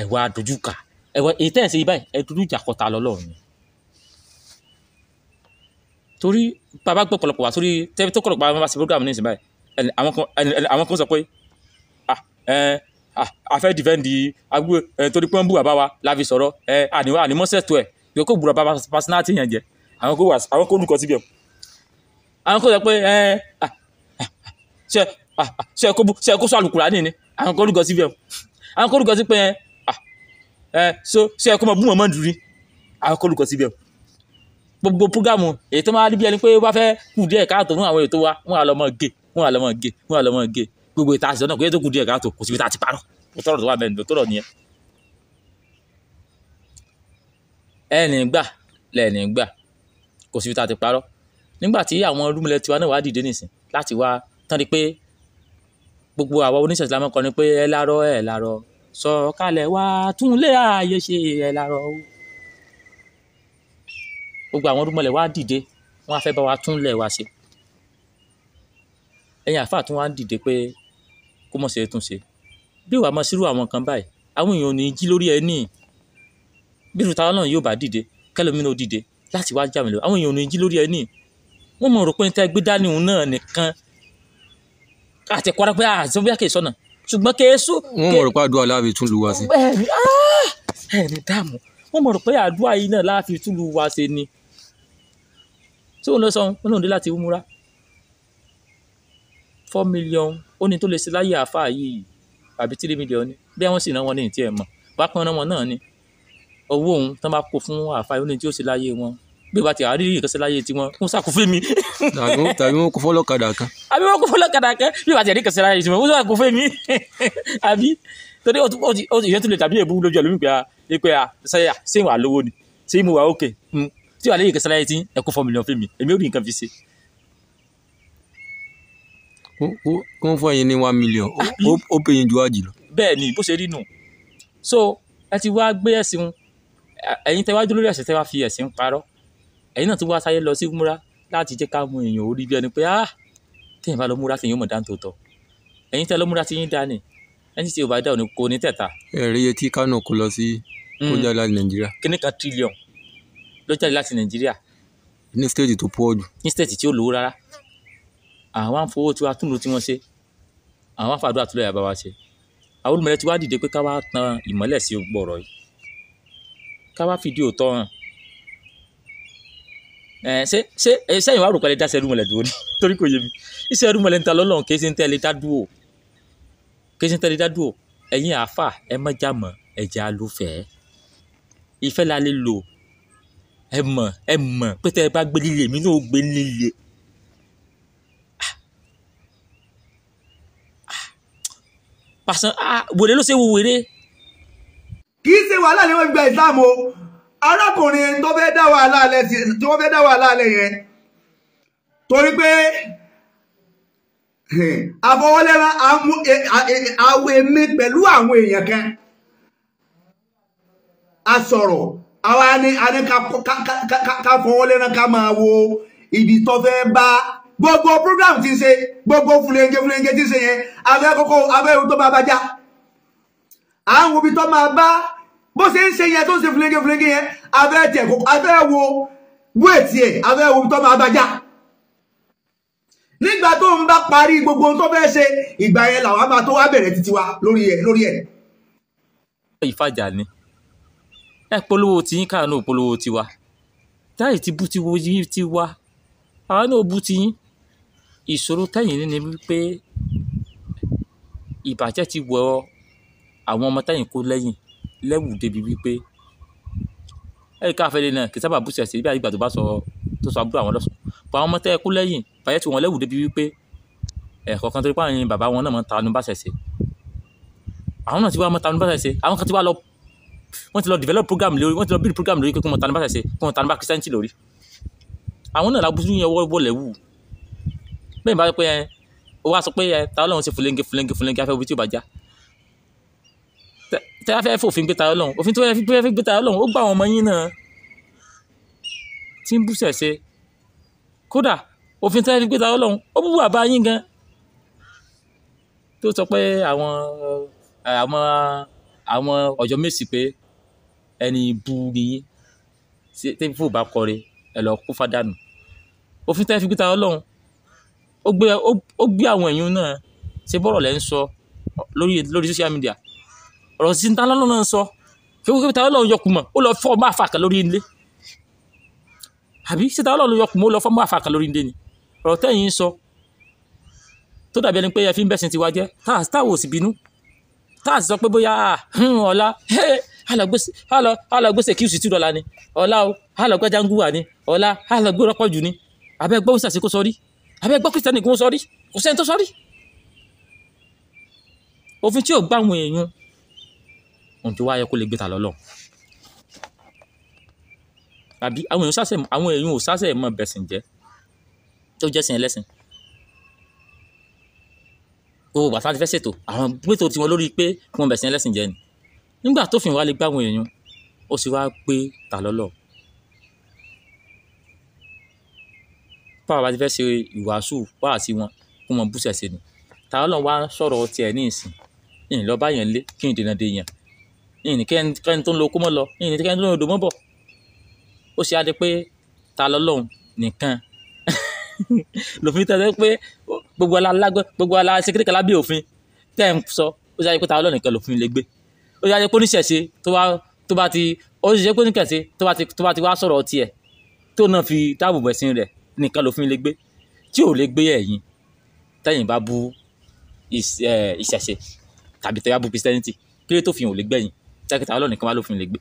Ẹ wá dojú kà, ẹ wá èyí tẹ́ ẹ̀ ṣe báyìí, ẹ dojú ìjà kọ Talọ́lọ́run ni. Torí bàbá gbọ́ ọ̀pọ̀lọpọ̀ wá sórí tẹ́bí tó kọ̀lọ̀pọ̀ àwọn bá ṣe program ní ìsìn báyìí, àwọn kan sọ pé a fẹ́ defend agbó torí pé wọ́n bú bàbá wa la fi sọ̀rọ̀, ànímọ́ sẹ̀tọ̀ ẹ̀ pé kó gbúdọ̀ bàbá personality yẹn jẹ. Àwọn kó olùkọ́ síbẹ̀. Àwọn kó sọ pé ṣe kó sọ àlùkùránì ni. Àwọn kó olùkọ́ síbẹ̀. Àwọn kó olùkọ́ sí pé ṣe kó mọ bú mọ̀mọ́ dùn ní. Àwọn kó olùkọ́ síbẹ̀. Gbogbo programu èyí tó máa rí bí ẹni pé wọ́n bá fẹ́ kù díẹ̀ káàtó fún àwọn ètò wa, wọ́n á lọ mọ́ gé, wọ́n á lọ mọ́ gé, wọ́n á lọ mọ́ gé. Gbogbo ìta àṣìṣe náà kò yẹ tó kù díẹ̀ káàtó, kò síbi tá a ti parọ́. Kò tọrọ tó wà bẹ́ẹ̀ ni, tó rọ̀ nìyẹn. Ẹni gbà lẹ́ni gbà, kò síbi tá a ti parọ́. Nígbà tí àwọn rúmọlẹ̀ tiwa náà wá dìde nísìn láti wá tán rí pé gbogbo àwa oníṣẹ̀ṣe la máa ń kọrin pé ẹ lárọ̀ ẹ lárọ̀ sọ̀kalẹ̀ wá tún lé ààyè ṣe ẹ lárọ̀ o. Gbogbo àwọn rúmọlẹ̀ wá dìde, wọ́n á fẹ́ bá wa tún lẹ̀ wá ṣe. Ẹ̀yin àfáà tún wá ń dìde pé kó mọ̀ ṣe é tún ṣe. Bí ìwà mọ sírú àwọn kan báyìí, àwọn èèyàn ò ní jí lórí ẹni. Bí irú Talọ́lọ́run yóò bá dìde, kẹ́lòmíràn ó dìde láti wá jà mí lọ. Àwọn èèyàn ò ní jí lórí ẹni. Wọ́n mọ̀ rò pé tẹ́ gbé dání òun náà nìkan. Àti ẹ̀kọ́ ara pé àti bóyá kì í sọ̀nà. Ṣùgbọ́n kì í sọ. Wọ́n mọ̀ rò pé àdúrà la fi tún lu wa ṣe. Bẹ́ẹ̀ni, ẹni dààmú. Wọ́n mọ̀ rò pé àdúrà yìí náà la fi tún lu wa ṣe ni. Tí òun lọ sọ, ó lóun dé láti múra. 4 million, ó ní tó lè ṣe láyé àáfàá yìí àbí 3 million ni. Bí wọ́n sì ná wọn ní ìtí ẹ̀ mọ̀. Bákan náà wọn náà ni. Owó òun tán bá kó fún àáfàá yìí, ó ní tí ó ṣe láyé wọn. Bí ó bá ti àárí nǹkan ṣe láyé tiwọn, kó sàkó fún mi. Tàbí wọ́n kó fọ́lọ́kadà kan. Àbí wọ́n kó fọ́lọ́kadà kan. Bí ó bá ti àárí nǹkan ṣe láyé tiwọn, kó sàkó fún mi. Àbí torí ìyẹn tún lè tàbí èébú lójú ẹlòmíì pé ṣé ìwà lówó ni? Ṣé mo wà ókè? Tí wàá lè nǹkan ṣe láyé tí ẹ kó 4 million fún mi, èmi ò rí nǹkan fi ṣe. Kó ń fún ẹ̀yin ní 1 million, ó pè yín ju àjì lọ. Bẹ́ẹ̀ ni bó ṣe rí nù. So ẹ ti wá gbé ẹ̀sìn, ẹ̀yin tẹ́ wá dúró lórí ẹ̀sìn tẹ́ wá fi ẹ̀sìn parọ́. Ẹ̀yin náà tún wá sáyé lọ sí múra láti jẹ́ ká mọ èèyàn orí bí ẹni pé téèyàn bá lọ múra téèyàn mọ̀ dáńtò tọ̀. Ẹ̀yin tẹ́ lọ múra tí yín dá ni, ẹni tí ò bá dá òní kò ní tẹ̀ta. Ẹ̀rí iye tí Kánò kó lọ sí kó jáde láti Nàìjíríà. Kíní kan tírílíọ̀nù ló jáde láti Nàìjíríà. Ní stéètì tó pọ̀ jù. Ní stéètì tí ó lówó rárá. Àwọn á fowó tiwa túnú tí wọ́n ṣe. Àwọn á fàdúrà tó lọ́yà bá wa ṣe. Àwọn olùmọ̀lẹ́ ti wá dìde pé ká wá tan ìmọ́lẹ̀ sí gbọ̀rọ̀ yìí. Ká wá fìdí òótọ́ hàn. Ṣé sẹ́yìn wá rò pé ẹ lè dá iṣẹ́ rúmọlẹ̀ dúró ni? Torí kò yé mi. Iṣẹ́ rúmọlẹ̀ ń ta lọ́lọ́run kì í ṣe ń tẹ́lẹ̀ dá dúró. Kì í ṣe ń tẹ́lẹ̀ dá dúró. Ẹ̀yin àáfà ẹ má jà mọ́, ẹ jẹ́ alúfẹ̀ẹ́. Ìfẹ́ la lè lò. Ẹ mọ̀ pé tẹ́ ẹ bá gbé líle, èmi náà ó gbé líle. Pàṣán wèrè ló ṣe wo wèrè. Kì í ṣe wàhálà ni wọ́n fi gba Islam o. Arákùnrin tó fẹ́ dá wàhálà alẹ́ tí wọ́n fẹ́ dá wàhálà alẹ́ yẹn, torí pé àfọwọ́lẹ́rán àwọn èmi pẹ̀lú àwọn èèyàn kan a sọ̀rọ̀, àwa ni a ní ká fọwọ́lẹ́rán ká máa wo ibi tó fẹ́ bá gbogbo program tí ń ṣe, gbogbo fúlẹ́ńgé fúlẹ́ńgé tí ń ṣe yẹn, abẹ́ kọ́kọ́ abẹ́ ohun tó máa bá já, àwọn ibi tó máa bá bó ṣe ń ṣe yẹn tó ń ṣe fúlẹ́ńgé fúlẹ́ńgé yẹn, abẹ́ tiẹ̀ kọ́kọ́ abẹ́ wo wéètì ẹ̀, abẹ́ wo ibi tó máa bá já. Nígbà tó ń bá parí gbogbo ohun tó fẹ́ ṣe, ìgbà yẹn làwọn máa tó wá bẹ̀rẹ̀ títí wa lórí ẹ̀ lórí ẹ̀. Ìfàjà ni ẹ polówó tiyín, káà náà polówó tiwa, táyì ti bú tiwo yín tiwa, àwa náà bú tiyín. Ìṣòro tẹ̀yìn ní ni wípé ìbàjẹ́ ti wọ àwọn ọmọ tẹ̀yìn kó lẹ́yìn lẹ́wù débi wípé ẹ̀rí káfẹ́lẹ́ náà kì í sábà bú sẹ̀sẹ̀ bí àyígbà tó bá sọ tó sọ àbúrò àwọn lọ́sùn pa àwọn ọmọ tẹ́ kó lẹ́yìn ìbàjẹ́ ti wọ́n lẹ́wù débi wípé ẹ̀kọ́ kan torí pé àwọn bàbá wọn náà máa ń tanú bá sẹ̀sẹ̀, àwọn náà ti wá máa tanú bá sẹ̀sẹ̀, àwọn kan ti wá lọ wọ́n ti lọ develop program lórí, wọ́n ti lọ build program lórí pé kí wọ́n tanú bá sẹ̀sẹ̀, kí wọ́n tanú bá Christianity lórí. Àwọn náà lábúrú yẹn wọ́ lẹ́wù bẹ́ẹ̀ bá pé ẹ ó wá sọ pé ẹ ta Ọlọ́run ṣe fúlẹ́ńgé fúlẹ́ńgé fúlẹ́ńgé afẹ́ obi tí ò bá já tẹ́ afẹ́ fòfin gbé ta Ọlọ́run, òfin tó fẹ́ fi gbé ta Ọlọ́run ó gbà àwọn ọmọ yín náà tí ń bú sẹ̀sẹ̀. Kódà òfin tẹ́ fi gbé ta Ọlọ́run ó bú bàbá yín gan tó sọ pé àwọn àwọn àwọn ọ̀jọ́ mèsì pé ẹni bú ni yín tí fò bá kọrin ẹ lọ kó fádànù. Òfin tẹ́ fi gbé ta Ọlọ́run ó gbé àwọn èèyàn náà ṣe bọ́rọ̀ lẹ́ ń sọ lórí lórí social media, ọ̀rọ̀ sí ta lọ́lọ́run náà ń sọ fífi ta Ọlọ́run yọkùn mọ̀ ó lọ fọ́ máa fà kan lórí ilé, àbí ṣé ta Ọlọ́run yọkùn mọ́ ó lọ fọ́ máa fà kan lórí ilé ni ọ̀rọ̀ tẹ́yìn ń sọ tó dàbí ẹni pé ẹ fi ń bẹ̀sìn tiwa jẹ́, táwọn ò sì bínú, táà sì sọ pé bóyá ọ̀la alọ́gbèsè kí $2 ni ọ̀la o, alọ́gbẹ́ janguwa ni ọ̀la, alọ́gbẹ́ rọ́pọ̀jù ni, abẹ́ gbọ́ sàṣẹ kó sọ rí, abẹ́ gbọ́ Kristẹni kó sọ rí, kò sẹ́ni tó sọ rí. Òfin tí ò gbá àwọn èèyàn ohun tó wá yẹ kó lè gbé ta lọ́lọ́, àbí àwọn èèyàn sásẹ̀, àwọn èèyàn ò sásẹ̀ mọ̀ bẹ̀sìn jẹ́ tó jẹ́sìn ẹlẹ́sìn. Gbogbo bàtà ti fẹ́ ṣètò àwọn gbẹ́tò tiwọn lórí pé kí wọ́n bẹ̀sìn ẹlẹ́sìn jẹ́ ni. Nígbà tó fìn wá lè gbá àwọn èèyàn ó sì wá gbé ta lọ́lọ́. Báwa bá ti fẹ́ ṣe ìwàásù wáàsí wọn kó wọn bú sẹ̀sẹ̀ ni. Ta Ọlọ́run wá sọ̀rọ̀ tiẹ̀ ní ìsìn, ìyìn lọ bá yẹn lé kí n dènà de yẹn, ìyìn ní kẹ́ni tó ń lo okó mọ́ lọ, ìyìn ní kẹ́ni tó ń lo odò mọ́ bọ̀. Ó ṣe á di pé ta lọ́lọ́run nìkan lòfin tẹ́lẹ̀ pé gbogbo ala lágbẹ́ gbogbo ala ṣe kékeré lábẹ́ òfin tẹ́ ń sọ, ó ṣe á di pé ta Ọlọ́run nìkan lòfin lè gbé. Ó ṣe á di pé oníṣẹ̀ṣe tó bá ti ó ṣe pé oníṣẹ̀ṣe tó bá ti wá sọ̀rọ̀ tiẹ̀ tó náà fi dáàbò bò ẹ̀sìn rẹ̀ nìkan lòfin lè gbé, tí ò lè gbé ẹ̀yìn tẹ́yìn bá bú ìṣẹ̀ṣe tàbí tẹ́yà bú Christianity, kí ló tó fi hàn ò lè gbẹ̀yìn tẹ́kítà Ọlọ́run nìkan wá lófin lè gbé.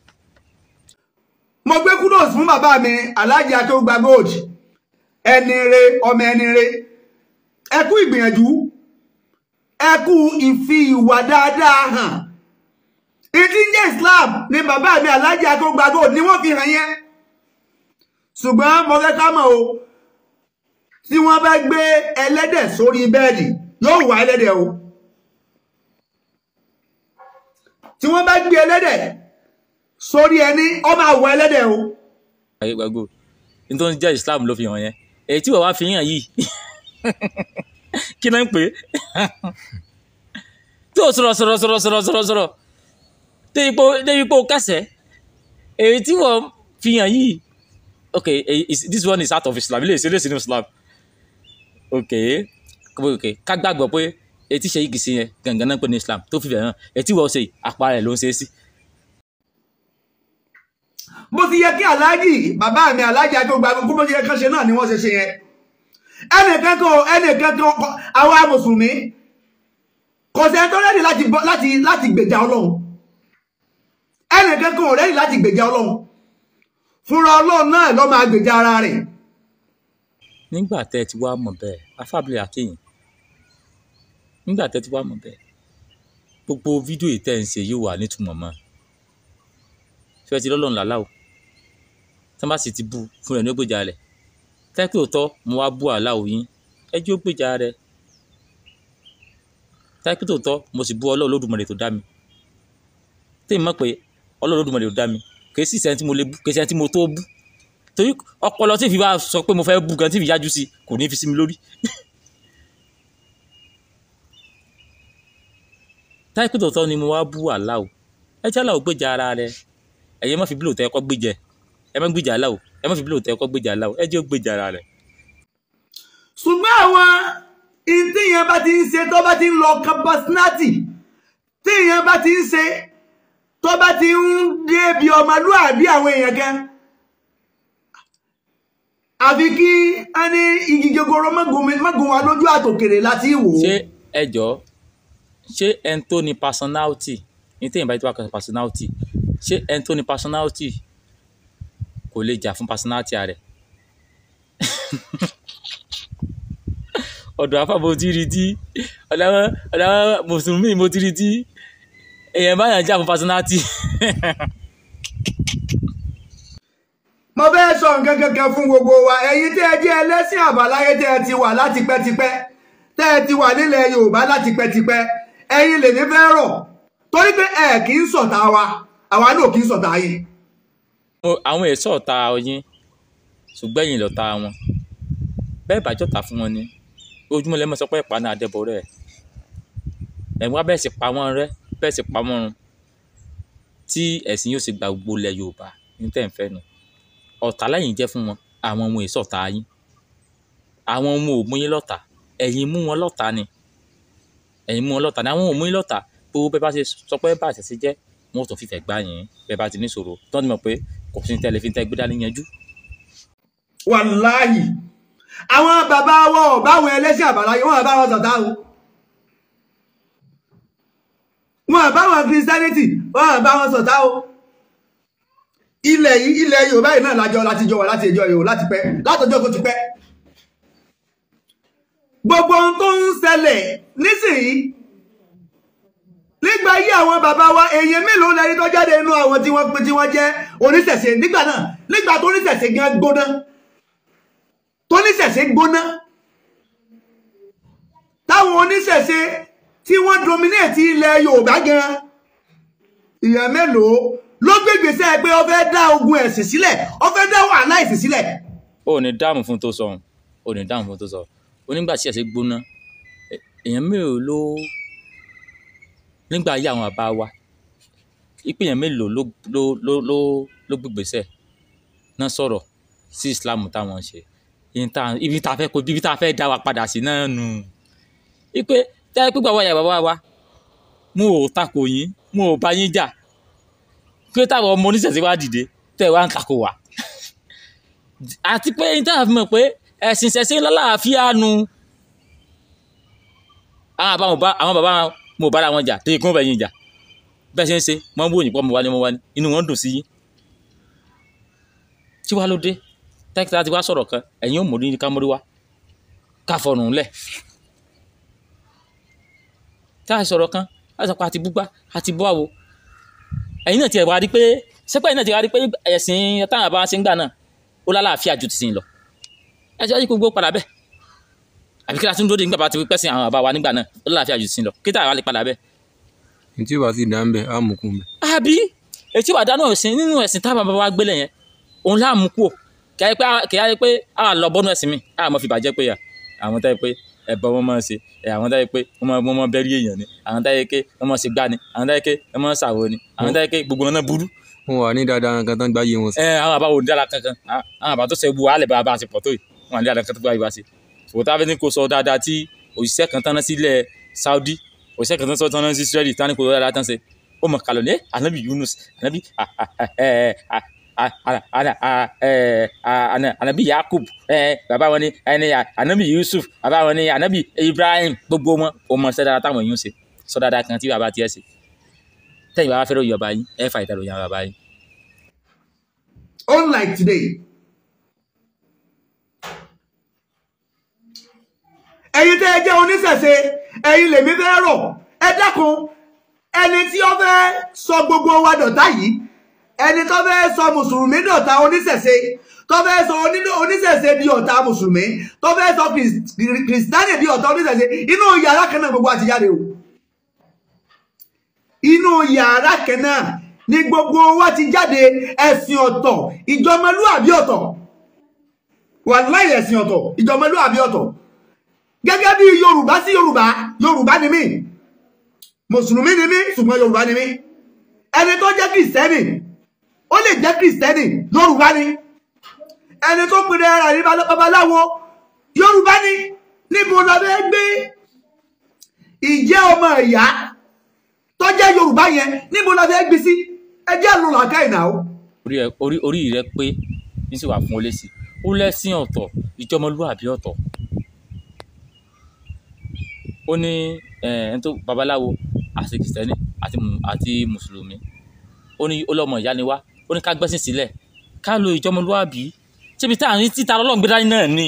Mo gbé kudos fún bàbá mi Alhaji Akeugba Gold, ẹni re ọmọ ẹni re, ẹ kú ìgbìyànjú, ẹ kú ìfi ìwà dáadáa hàn. Ìdí ń jẹ́ Islam ni bàbá mi Alhaji Akeugba Gold ni wọ́n fi hàn yẹn. Ṣùgbọ́n mo fẹ́ ká mọ̀ o, tí wọ́n bá gbé ẹlẹ́dẹ̀ sórí bẹ́ẹ̀dì yóò wá ẹlẹ́dẹ̀ o. Tí wọ́n bá gbé ẹlẹ́dẹ̀ sórí ẹni, ó máa wọ ẹlẹ́dẹ̀ o. Akeugba Gold ní tó ń jẹ́ Islam ló fi hàn yẹn, èyí tí wọ́n wá fi hàn yìí kí náà ń pè é tó sọ̀rọ̀ sọ̀rọ̀ sọ̀rọ̀ sọ̀rọ̀ sọ̀rọ̀ sọ̀rọ̀ débi pé o kẹsẹ̀, èyí tí wọ́n fi hàn yìí, okay, this one is out of Islam, ilé ìṣeré sínú Islam, okay okay, ká gbàgbọ́ pé èyí tí ṣe yìí kìí ṣe yẹn gangan náà ń pè ní Islam tó fi bẹ̀rẹ̀ hàn, èyí tí wọ́n ṣe àpá rẹ̀ ló ń ṣe é sí. Bó ti yẹ kí Alhaji bàbá mi Alhaji Akeugba Gold bó ti yẹ kán ṣe náà ni wọ́n ṣe ṣe yẹn. Ẹnìkan kan àwa mùsùlùmí kò sẹ́ni tó rẹ́dì láti gbèjà Ọlọ́run, ẹnìkan kan ò rẹ́dì láti gbèjà Ọlọ́run, fúnra Ọlọ́run náà ló máa gbèjà ara rẹ̀. Nígbà tẹ́ ẹ ti wá mọ̀ bẹ́ẹ̀, afábílẹ̀ àkéyìn, nígbà tẹ́ ẹ ti wá mọ̀ bẹ́ẹ̀, Gbogbo fídíò yìí tẹ́ ń ṣe yóò wà nítumọ̀ mọ́. Ṣé ẹ ti lọ́lọ́run làlá o? Tí wọ́n bá sì ti bú fún rẹ̀ ní ó gbèjà rẹ̀. Tẹ́kí òótọ́ mo wá bú àlá òyìn, ẹ jẹ́ ó gbèjà rẹ̀. Tẹ́kí tòótọ́ mo sì bú Ọlọ́run Olódùmarè tó dá mi. Tèmi mọ̀ pé Ọlọ́run Olódùmarè tó dá mi, kì í sì sẹ́ni tí mo lè bú, kì í sẹ́ni tí mo tó bú. Torí ọpọlọ tí fi wá sọ pé mo fẹ́ bú gan tí fi yájú sí kò ní fi sí mi lórí. Tẹ́kí tòótọ́ ni mo wá bú àlá o. Ẹ jẹ́ àlá ò gbèjà ara rẹ̀. Ẹ̀yin má fi bílò tẹ́ ẹ kọ́ gbèjẹ. Ẹ má gbèjà àlá o. Ẹ má fi bílò tẹ́ ẹ kọ́ gbèjà àlá o. Ẹ jẹ́ ó gbèjà ara rẹ̀. Ṣùgbọ́n àwọn tí ìyẹn bá ti ń ṣe tó bá ti ń lọ personality, tí ìyẹn bá ti ń ṣe tó bá ti ń débi ọmọlúàbí àwọn èèyàn kan, àfi kí a ní igi gogoro mọ́gùn wa lójú àtòkèrè láti wò ó. Ṣé ẹ jọ̀ọ́, ṣé ẹni tó ní personality ní téèyàn bá ti wá kan personality, ṣé ẹni tó ní personality kò lè jà fún personality rẹ̀? Ọ̀dọ̀ àfà mo ti rí tí ọ̀dọ̀ àwọn mùsùlùmí mo ti rí tí èèyàn bá yàn jà fún personality. Mo fẹ́ sọ nǹkan kankan fún gbogbo wa, ẹ̀yin tẹ́ ẹ jẹ́ ẹlẹ́sìn àbáláyé tẹ́ ẹ ti wà láti pẹ́tipẹ́, tẹ́ ẹ ti wà nílẹ̀ Yorùbá láti pẹ́tipẹ́, ẹ̀yin lèmi fẹ́ rọ̀, torí pé ẹ kì í ṣọ̀tá wa, àwa náà kì í ṣọ̀tá yín. Àwọn èso ọ̀tá yín, ṣùgbọ́n ẹ̀yin lọ̀tá wọn. Bẹ́ẹ̀ bá jọ̀tá fún wọn ni, ojúmọ́ lẹ́mọ̀ sọ pé ẹ̀pà náà dẹ́bọ̀ rẹ̀. Ẹ̀yin wá bẹ́ẹ̀ sì pa wọ́n rẹ́, bẹ́ẹ̀ sì pa wọ́n run, tí ẹ̀sìn yóò sì gba gbogbo ilẹ̀ Yorùbá ní tẹ̀ ń fẹ́ nu. Ọ̀tá lẹ́yìn jẹ́ fún wọn, àwọn ohun èso ọ̀tá yín. Àwọn ohun ò mú yín lọ́tà, ẹ̀yin mú wọn lọ́tà ni. Ẹ̀yin mú wọn lọ́tà ni, àwọn ò mú yín lọ́tà. Gbogbo bẹ́ẹ̀ bá ṣe sọ pé bá àṣẹṣe jẹ́, wọn ò tún fìfẹ́ gbá yín. Bẹ́ẹ̀ bá ti ní ìṣòro, tọ́ ni mọ̀ pé kò sí tẹ́lẹ̀ fi ń tẹ́ gbé dání yanjú. Wàláhì, àwọn bàbá wọn ò báwọn ẹlẹ́sìn àbáláyé, wọn bá wọn ṣọ̀tá o. Wọn bá wọn Christianity, wọn bá wọn ṣọ̀tá o. Ilẹ̀ yìí, ilẹ̀ Yorùbá yìí náà lájọ láti jọ wà láti ìjọ Yorùbá láti pẹ́, látọjọ́ tó ti pẹ́. Gbogbo ohun tó ń ṣẹlẹ̀ nísìnyí nígbà yí àwọn bàbá wa, èèyàn mélòó lẹni tó jáde inú àwọn tí wọ́n pín tí wọ́n jẹ́ oníṣẹ̀ṣe nígbà náà, nígbà tó oníṣẹ̀ṣe gan gbóná, tó oníṣẹ̀ṣe gbóná, táwọn oníṣẹ̀ṣe tí wọ́n dominate ilẹ̀ Yorùbá gan, èèyàn mélòó ló gbégbèsè pé ó fẹ́ dá ogun ẹ̀sìn sílẹ̀, ó fẹ́ dá wàhálà ẹ̀sìn sílẹ̀. Ó ní dáàmú fún tó sọ, ó ní dáàmú fún tó sọ. Onígbà tí ẹ̀sìn gbóná, èèyàn mélòó ló nígbà ayé àwọn bàbá wa, ìpè èèyàn mélòó ló ló ló ló ló gbégbèsè náà sọ̀rọ̀ sí Islam táwọn ń ṣe. Ibi tá a fẹ́ kó, ibi tá a fẹ́ dá wa padà sí náà nù. Ìpè tẹ́ pípa wáyà bàbá wa, mo ò takò yín, mo ò bá yín jà. Pé táwọn ọmọ oníṣẹ̀ṣe wá dìde tẹ́ wá ń takò wá. Àti pé ní táwọn fi mọ̀ pé ẹ̀sìn ìṣẹ̀ṣe lálàáfíà nu. Àwọn bàbá mo bára wọn jà, tèyí kún bẹ̀ yín jà. Bẹ́ẹ̀ ṣe ń ṣe, wọ́n ń wò yín pọ̀, mo wá ní mo wá ní, inú wọn dùn sí yín. Tí wàá ló dé, tẹ́kítà ti wá sọ̀rọ̀ kan, ẹ̀yin ò mọ̀ ní ká mórí wá, ká fọrùn lẹ̀. Tá a sọ̀rọ̀ kan, a sọ pé a ti búgbá, a ti bọ́ àwo. Ẹ̀yin náà ti wá rí pé, sẹ́pẹ́ ẹ̀yin náà ti wá rí pé ẹ̀sìn táwọn bá ṣe ń gbà náà, ó lálàáfíà ju tìsín lọ. Ẹ ṣe wáyé gbogbo padà bẹ́ẹ̀. Àbí kí la tún dúró dé nígbà bá ti pẹ́ sí àwọn bàbá wa nígbà náà, ó lálàáfíà ju tìsín lọ. Kí táwa lè padà bẹ́ẹ̀. Ní tí ó bá sì dá ń bẹ̀, á mú kún bẹ̀. Àbí ètí wàá dáná ẹ̀sìn nínú ẹ̀sìn táwọn bàbá wa gbélé yẹn, òun láà mú kúò. Kì í pé a lọ bọ́nú ẹ̀sìn mi, a mọ̀ fi bàjẹ́ pé àwọn táyé pé ẹbọ wọn máa ń ṣe, àwọn táyé pé wọ́n máa bẹ́rí èèyàn ni, àwọn táyé pé wọ́n máa ṣe gbá ni, àwọn táyé pé wọ́n máa ṣàwọ̀ ni, àwọn táyé pé gbogbo wọn náà burú. Wọn wà ní dáadáa kankan tán gbáyé wọn sí. Àwọn àbá wo ní dáadáa kankan, àwọn àbá tó ṣe bu wàhálẹ̀ bá a ṣe pọ̀ tó yìí, wọn wà ní dáadáa kankan tó gbáyé wá sí. Ṣòwò tá a fẹ́ ní kó sọ dáadáa tí òṣìṣẹ́ kan tán sílẹ̀ Saudi, òṣìṣẹ́ kan tán sí Israeli, tán ní kó sọ dáadáa tán ṣe. Ó mọ̀ kàlọ́ ní Ànábì Yunus, Ànábì Ànábì Yakub, bàbá wọn ni Ànábì Yusuf, bàbá wọn ni Ànábì Ibrahim, gbogbo wọn ó mọ sọ dáadáa táwọn èèyàn ṣe, sọ dáadáa kan tí bàbá tiẹ̀ ṣe. Tẹ́yìn bàbá fẹ́ràn yọba yín, ẹ fà ìtàlóyìn àwọn bàbá yín. Unlike today, ẹ̀yin tẹ́ ẹ jẹ́ oníṣẹ̀ṣe, ẹ̀yin lèmi fẹ́ rọ̀, ẹ dákun, Ẹni tí ó fẹ́ sọ gbogbo wa dọ̀tá yìí, ẹni tó fẹ́ sọ mùsùlùmí dọ̀tá oníṣẹ̀ṣe, tó fẹ́ sọ oníṣẹ̀ṣe di ọ̀tá mùsùlùmí, tó fẹ́ sọ kìrìsìtánì di ọ̀tá oníṣẹ̀ṣe, inú yàrá kan náà gbogbo àti jáde o. Inú yàrá kan náà ni gbogbo wa ti jáde. Ẹ̀sìn ọ̀tọ̀, ìjọmọlúàbí ọ̀tọ̀. Wàláhì ẹ̀sìn ọ̀tọ̀, ìjọmọlúàbí ọ̀tọ̀. Gẹ́gẹ́ bí Yorùbá sí Yorùbá, Yorùbá ni mí, mùsùlùmí ni mí, ṣùgbọ́n Yorùbá ni mí. Ẹni tó jẹ́ kìrìsìtẹ́nì, ó lè jẹ́ kìrìsìtẹ́nì, Yorùbá ni. Ẹni tó pinnu ara rí babaláwo, Yorùbá ni. Níbo la fẹ́ gbé ìjẹ́ ọmọ ìyá tó jẹ́ Yorùbá yẹn, níbo la fẹ́ gbé sí? Ẹ jẹ́ àlọ́ làákà ìnáwó. Orí rẹ pé ní sì wà fún ọ lẹ́sìn. Ó lẹ́sìn ọ̀tọ̀, ìjọmọlúwàbí ọ̀tọ̀. Ó ní ẹni tó babaláwo àti kìrìsìtẹ́nì àti mùsùlùmí, ó ní ọlọ́mọ ìyá ni wá. Ó ní ká gbẹ́sìn sílẹ̀, ká lo ìjọmọlúwàbí. Ṣébi tá à ń títa Ọlọ́run gbé dání náà ni,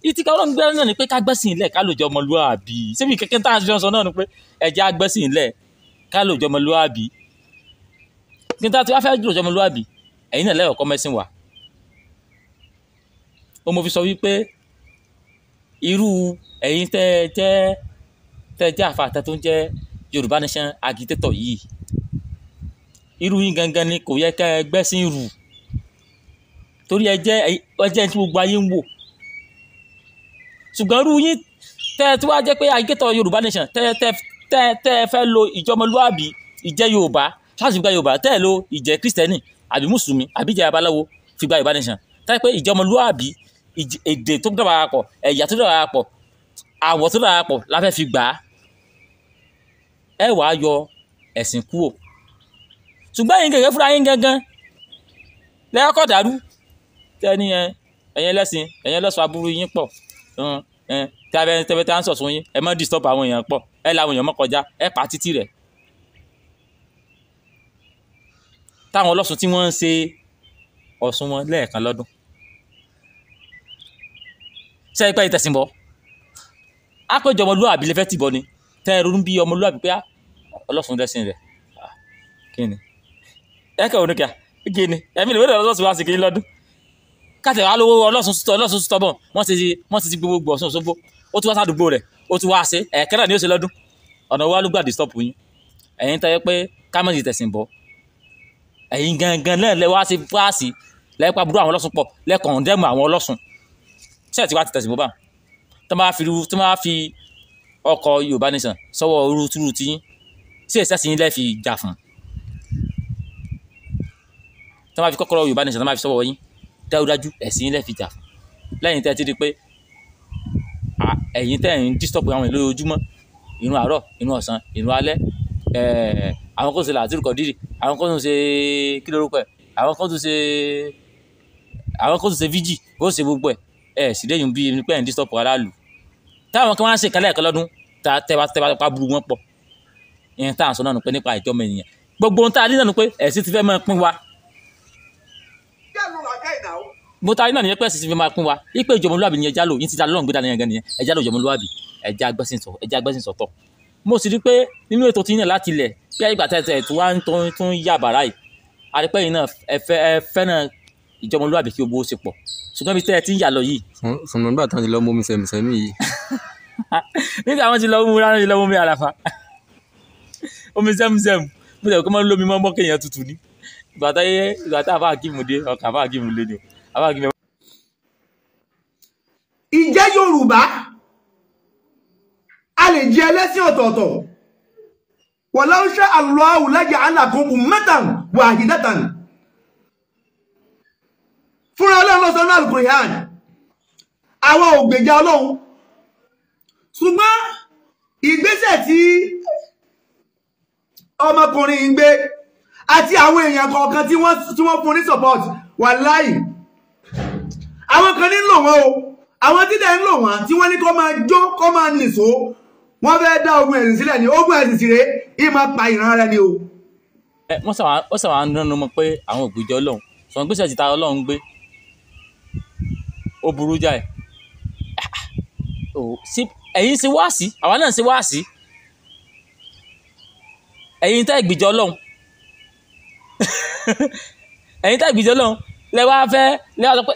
ìtìká Ọlọ́run gbé dání náà ni pé ká gbẹ́sìn ilẹ̀, ká lo ìjọmọlúwàbí. Ṣébi kẹ́kẹ́ tá à ń sọ náà ni pé ẹ jẹ́ á gbẹ́sìn ilẹ̀, ká lo ìjọmọlúwàbí. Kí n tá ti wá fẹ́ lo ìjọmọlúwàbí, ẹ̀yin náà lẹ́yọ̀kọ́ mẹ́sìn wà. Ó mo fi sọ wípé irú ẹ̀yin tẹ́ jẹ́ àfàtà tó ń jẹ́ Yorùbá Nation agitator yìí, irú yín gangan ni kò yẹ kẹ́ ẹ gbẹ́sìn rù, torí ẹ jẹ́ ẹni tí gbogbo ayé ń wò. Ṣùgbọ́n irú yín tẹ́ tí wàá jẹ́ pé agitator Yorùbá Nation tẹ́ fẹ́ lo ìjọmọlúàbí, ìjẹ́ Yorùbá láti gba Yorùbá, tẹ́ lo ìjẹ́ Kristẹni àbí mùsùlùmí àbí ìjẹ́ babaláwo fi gba Yorùbá Nation, tẹ́ pé ìjọmọlúàbí, èdè tó dára pọ̀, ẹ̀yà tó dára pọ̀, àwọ̀ tó dára pọ̀ la fẹ́ fi gbà á, ẹ wàá yọ ẹ̀sìn kúrò. Ṣùgbọ́n ẹ̀yin gẹ́gẹ́ fúnra yín gangan lẹ́yọ́kọ̀ dàrú tẹ́ ní ẹ̀yin ẹlẹ́sìn, ẹ̀yin ẹlẹ́sìn aburú yín pọ̀, tẹ́bẹ́ tá ń sọ̀sùn yín, ẹ má disturb àwọn èèyàn pọ̀, ẹ làwọn èèyàn mọ́ kọjá, ẹ pa títì rẹ̀. Táwọn ọlọ́sùn tí wọ́n ń ṣe Ọ̀ṣun wọn lẹ́ẹ̀kan lọ́dún, ṣé ẹ pẹ́ ìtẹ̀sìn bọ́ àpéjọ ọmọlúwàbí lè fẹ́ tìbọ ni, tẹ́ ẹ ronú bí ọmọlúwàbí pé ọlọ́sùn dẹ́sìn rẹ̀ kí ni ẹ kẹ́ òun kíá kí ni ẹ̀mí lè wẹ́rẹ́ ọlọ́sùn wá sí kí lọ́dún káàtẹ̀ wá lówó ọlọ́sùn sítọ́ bọ̀, wọ́n ti gbogbo Ọ̀ṣun Òṣogbo, ó tún wá sádùúgbò rẹ̀, ó tún wá ṣe ẹ̀ẹ̀kan náà ni ó ṣe lọ́dún. Ọ̀nà wa ló gbà disturb yín, ẹ̀yin tẹ́ pé kámẹ́sì tẹ̀sìn bọ̀, ẹ̀yin gangan náà lẹ wá sí fáàsì lẹ́pàá burú àwọn ọlọ́sùn pọ̀, lẹ́kọ̀ọ́ dẹ́mu àwọn ọlọ́sùn. Ṣé ẹ̀ tí wá ti tẹ̀sìn bọ̀ bá tó máa fi ọkọ̀ Yorùbá Nation sọ́wọ́ orútúrú tí yín, sí ẹ̀sẹ̀ yín lẹ́ fi jà fún? Tó máa fi kọ́kọ́rọ́ Yorùbá Nation tó máa fi sọ́wọ́ yín, dájúdájú ẹ̀sìn yín lẹ́ fi jà fún. Lẹ́yìn tẹ́ ti di pé ẹ̀yin tẹ́ ń disturb àwọn ìlú ojúmọ́, ìrun àárọ̀, ìrun ọ̀sán, ìrun alẹ́, àwọn kan ṣe làtúrù kọ̀dírì, àwọn kan ṣe kí lórúkọ ẹ̀, àwọn kan ṣe fíjì, ó ṣe gbogbo ẹ̀, ẹ̀ sì lẹ́yìn bí ẹni pé ẹ̀ ń disturb aráàlú. Táwọn kan wá ń ṣe ìkálẹ̀ ẹ̀kan lọ́dún, tẹ́wà pa burú wọn pọ̀. Ìyẹn tá à ń sọ náà nù pé nípa ìjọmọ ènìyàn, gbogbo ohun tá a ní náà nù pé ẹ̀sìn ti fẹ́ máa pín wa. Mo ta iná nìyẹn pé ẹ̀sìn ti fẹ́ máa pín wa. Ipe ìjọmọlúwàbí ni ẹja lò, yín ti ta lọ́n gbé dání yẹn gan nìyẹn, ẹja lò ìjọmọlúwàbí, ẹja gbẹ́sìn sọ̀tọ̀. Mo sì rí pé nínú ètò tí yín náà láti ilẹ̀ bí ìgbà tẹ̀tẹ̀ tó wá ń tún yà bàrá yìí, àdìpẹ́ yìí náà ẹ fẹ́ràn ìjọmọlúwàbí kí gbogbo ó ṣe pọ̀. Ṣùgbọ́n ibi tẹ́ ẹ ti ń yà lọ yìí. Sọ̀nà nígbà tán ti lọ mú mi sẹ̀mísẹ̀mí yìí. Nígbà wọn ti lọ mú rárá ti lọ mú mi àràfà. Omi sẹ́mùsẹ́mù, mo jẹ́ kó máa ń lómi mọ́ kéèyàn tutù ní. Ìgbà tá àfáà kí mu dé, ọkà àfáà kí mu lé ni o. Àfáà kí mu. Ìjẹ́ Yorùbá a lè jẹ́ ẹlẹ́sìn ọ̀tọ̀ọ̀tọ̀. Walau sha Allahu laja'alakum ummatan wahidatan. Fúnra Ọlọ́run ló sọ ní Al-Qur'an, àwọn ògbèjà Ọlọ́run. Ṣùgbọ́n ìgbésẹ̀ tí ọmọkùnrin ń gbé àti àwọn èèyàn kọ̀ọ̀kan tí wọ́n fún ní support, wàláì àwọn kan ní lò wọ́n o, àwọn tí dẹ̀ ń lò wọ́n tí wọ́n ní kó máa jó kó máa nìṣó, wọ́n fẹ́ dá ogun ẹ̀sìn sílẹ̀ ní ogun ẹ̀sìn sí rèé, ìmọ̀ pa ìran rẹ ni o. Wọ́n sàwọn àánú mọ̀ pé àwọn ògbèjà Ọlọ́run sọ̀rọ̀ gbèsè ti ta Ọlọ́run gbé ó burú jáì. Ẹ̀yin ṣe wáàsí, àwa náà ṣe wáàsí. Ẹ̀yin tẹ́ ìgbìjọ Ọlọ́run, ẹ̀yin tẹ́ ìgbìjọ Ọlọ́run lẹ wá fẹ́,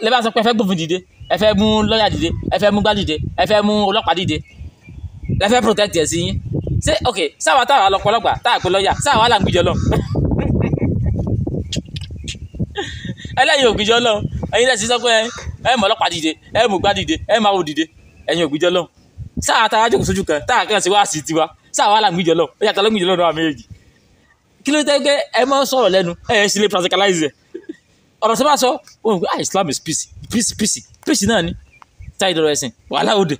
lẹ bá sọ pé ẹ fẹ́ gbófin dìde, ẹ fẹ́ mú lọ́ọ̀yà dìde, ẹ fẹ́ mú gbá dìde, ẹ fẹ́ mú ọlọ́pàá dìde, ẹ fẹ́ protect ẹ̀ sí yín. Ṣé ok, sáwà táwa lọ́pọ̀lọpàá táà pé lọ́ọ̀yà, sáwà là ń gbìjọ Ọlọ́run? Ẹlẹ́yin ò gbìjọ Ọlọ́run. Ẹ̀yin tẹ́ sì sọ pé ẹ mú ọlọ́pàá dìde, ẹ mú gbá dìde, ẹ máa wò dìde, ẹ̀yin ò gbìjọ Ọlọ́run. Sáwà táwa jókòó sójú kan táà kàn sí wá sí tiwa, sáwà là ń gbìjọ Ọlọ́run. Ó yàtọ̀ ló ń gbìjọ Ọlọ́run àwọn méjèèjì. Kí ló dé pé ẹ máa ń sọ̀rọ̀ lẹ́nu, ẹ yẹn sì lè practicalize ẹ̀? Ọ̀rọ̀ tó bá sọ, ó ń pè, ah, Islam is peace, peace, peace, peace náà ni. Táyì dọ̀rọ̀ ẹ̀sìn, wàhálà òde.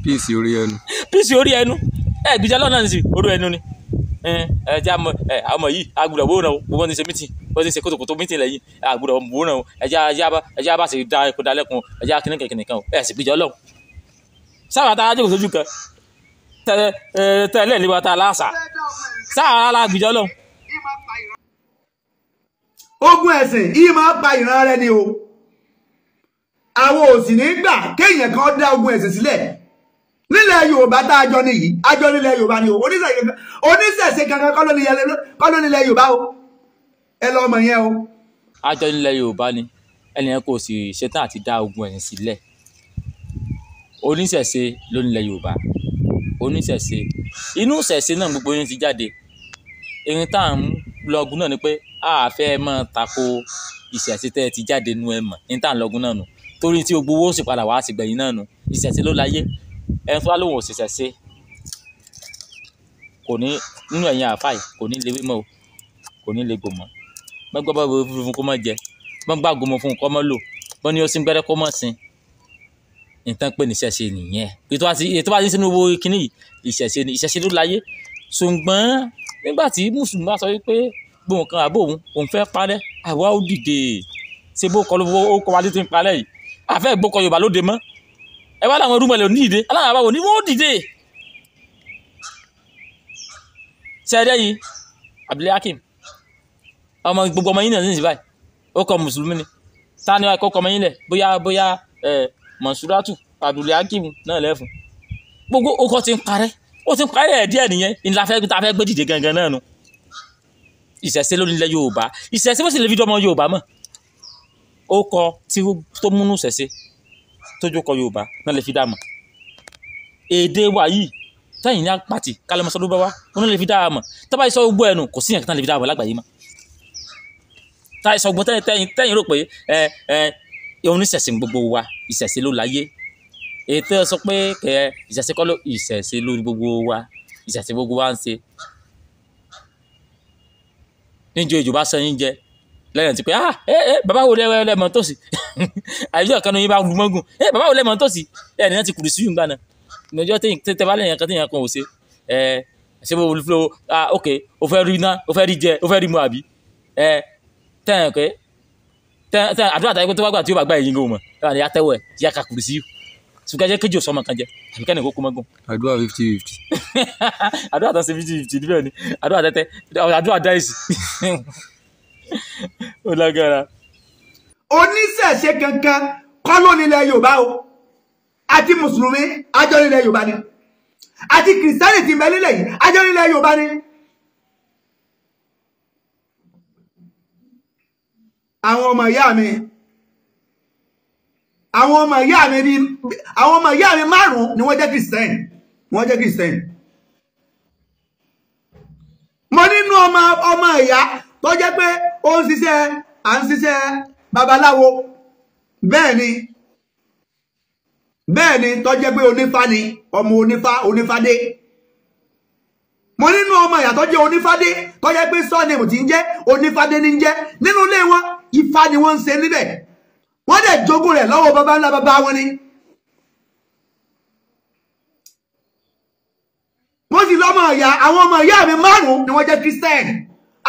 Peace orí ẹnu. Peace orí ẹnu. Ẹ gbìjà Ọlọ́run náà ní sí orí ẹnu ni. Ẹ jẹ́ àmọ́ ẹ àwọn ọmọ yìí agbọ́dọ̀ wó náà, gbogbo ní ṣe meeting, wọ́n ti ṣe kótókótó meeting lẹ́yìn, agbọ́dọ̀ wó náà, ẹ jẹ́ abá ṣe da ẹ̀kọ́ dalẹ́kun, ẹ jẹ́ akínní kìnìkan o, ẹ sì gbìjà Ọlọ́run. Sábà tá a jókòó sójú kan, tẹ lẹ́ẹ̀lì wa tá a láṣà, sáà la gbìjà Ọlọ́run. Ogun ẹ̀sìn yìí máa pa ìran rẹ ni o. Àwọn ò sì ní gbà kéèyàn kan dá ogun ẹ̀sìn sílẹ̀ nílẹ̀ Yorùbá tá a jọ nìyí, a jọ nílẹ̀ Yorùbá ni o. Oníṣẹ̀ṣe kankan kọ́ ló nílẹ̀ Yorùbá o, ẹ lọ ọmọ yẹn o. A jọ nílẹ̀ Yorùbá ni, ẹnìyẹn kò sì ṣetán àti dá ogun ẹ̀sìn sílẹ̀. Oníṣẹ̀ṣe ló nílẹ̀ Yorùbá, oníṣẹ̀ṣe, inú ìṣẹ̀ṣe náà gbogbo yín ti jáde. Irin tá à ń lọgun náà ni pé a fẹ́ máa tako ìṣẹ̀ṣe tẹ́ ẹ ti jáde nu ẹ mọ̀ ní tá à ń lọgun náà nù, torí tí gbogbo owó sì padà wá sí gbẹ̀yìn náà nù. Ìṣẹ̀ṣe ló láyé. Ẹni tó wá lóhùn òṣìṣẹ́ ṣe kò ní nínú ẹ̀yìn àáfàá yìí, kò ní lè wí mọ́ o, kò ní lè gbò mọ́. Mọ́gbọ́n bá wo fún kó mọ́ jẹ, mọ́gbà gbọmọ fún kó mọ́ lò, bọ́n ní ó sin gbẹ́rẹ́ kó mọ́ sin. Nǹkan pé ní ìṣẹ̀ṣe nìyẹn. Ètò bá ti sínú owó kínní yìí, ìṣẹ̀ṣe ni, ìṣẹ̀ṣe ló láyé. Ṣùgbọ́n nígbà tí mùsùlùmí bá sọ wípé gbogbo nǹkan àbò òun, òun fẹ́ parẹ́, àwa ó dìde. Ṣé bó kọ́ ló ó kọ́ wa títí ń parẹ́ yìí? Àfẹ́ ìgbókọ̀ Yorùbá lóde mọ́. Ẹ wá láwọn rúmọlẹ̀ ò ní dìde, aláwọn àbáwò ní wọ́n ó dìde. Ṣé ẹ dẹ́ yìí, Abdulhakeem, ọmọ gbogbo ọmọ yín náà nísìnyí báyìí, ó kọ mùsùlùmí ni. Ta ni wàá kọ́ ọmọ yín lẹ̀? Bóyá bóyá ẹ Mọ̀súrátù Abdulhakeem náà lẹ́fun. Gbogbo ó kọ́ ti ń parẹ́, ó ti ń parẹ́ ẹ̀ díẹ̀ nìyẹn, ìlà fẹ́ ta fẹ́ gbé dìde gangan náà nu. Ìṣẹ̀ṣe ló nílẹ̀ Yorùbá, ìṣẹ̀ṣe bó sì lè fi dọ́mọ Yorùbá mọ̀. Ó kọ tí tó múnú ìṣẹ̀ṣe tó jókòó Yorùbá náà lè fi dá mọ̀. Èdè wa yìí tẹ́yìn ní apàtì kálọ́mọsọ ló bá wá, wọn náà lè fi dá mọ̀. Tọ́ba yìí sọ gbogbo ẹnu, kò sí ìyẹn kan lè fi dá mọ̀ lágbàáyé mọ́. Táyì sọ gbogbo tẹ́yìn rò pé ẹ ẹ oníṣẹ̀ṣe gbogbo wa, ìṣẹ̀ṣe ló láyé. Ètò ẹ sọ pé kẹ ìṣẹ̀ṣe kọ́ ló, ìṣẹ̀ṣe ló gbogbo wa, ìṣẹ̀ṣe gbogbo wa ń ṣe. Níjọ́ ìjọba sọ yín jẹ lẹ́yìn tí pé ah ẹ ẹ bàbá wo lẹ́mọ̀ tòsí, àìjọ kan ní yín bá lu mọ́gùn, ẹ bàbá wo lẹ́mọ̀ tòsí, ẹ ní láti kùrù sí yìí ń gbà náà. Níjọ́ tẹ bá lẹ́yìn kan tí yẹn kan ò ṣe, ẹ ṣé bó fúlò, ah ok, o fẹ́ rí iná, o fẹ́ rí jẹ, o fẹ́ rí mu àbí, ẹ tẹ́yìn pé tẹ́yìn àdúrà tàbí tó bá gbà tí ó bá gbà yín gò mọ̀, ẹ wà ní yàtẹ̀wọ̀ ẹ̀ yà ká kùrù sí yìí. Ṣùgbọ́n jẹ́ kéjì òsọmọ kan jẹ àbí kẹ́ni kó kó mọ́gùn. Àdúrà 50-50. Àdúrà tó ṣe 50-50 níbẹ̀ ni, àdúrà tẹ́tẹ́, àdúrà dáìsì. Ó lágbára. Oníṣẹ̀ṣe kankan kọ́ ló nílẹ̀ Yorùbá o. Àti mùsùlùmí àjọ nílẹ̀ Yorùbá ni, àti kìrìsìtẹ́nì ti bẹ nílẹ̀ yìí àjọ nílẹ̀ Yorùbá ni. Àwọn ọmọ ìyá mi, àwọn ọmọ ìyá mi bí àwọn ọmọ ìyá mi márùn-ún ni wọ́n jẹ́ kìrìsìtẹ́nì, wọ́n jẹ́ kìrìsìtẹ́nì. Mo nínú ọmọ ìyá tó jẹ́ pé ó ń ṣiṣẹ́, à ń ṣiṣẹ́ babaláwo, bẹ́ẹ̀ ni, bẹ́ẹ̀ ni, tó jẹ́ pé onífá ni, ọmọ onífá, onífádé. Mo nínú ọmọ ìyá tó jẹ́ onífádé, tó jẹ́ pé sọ́ọ̀nì tí ń jẹ́ onífádé ní ń jẹ́. Nínú ilé wọn, ifá ni wọ́n ń ṣe níbẹ̀. Wọ́n dẹ̀ jogún rẹ̀ lọ́wọ́ baba ńlá baba wọn ni. Mo sì lọ́mọ ìyá, àwọn ọmọ ìyá mi márùn-ún ni wọ́n jẹ́ Christian.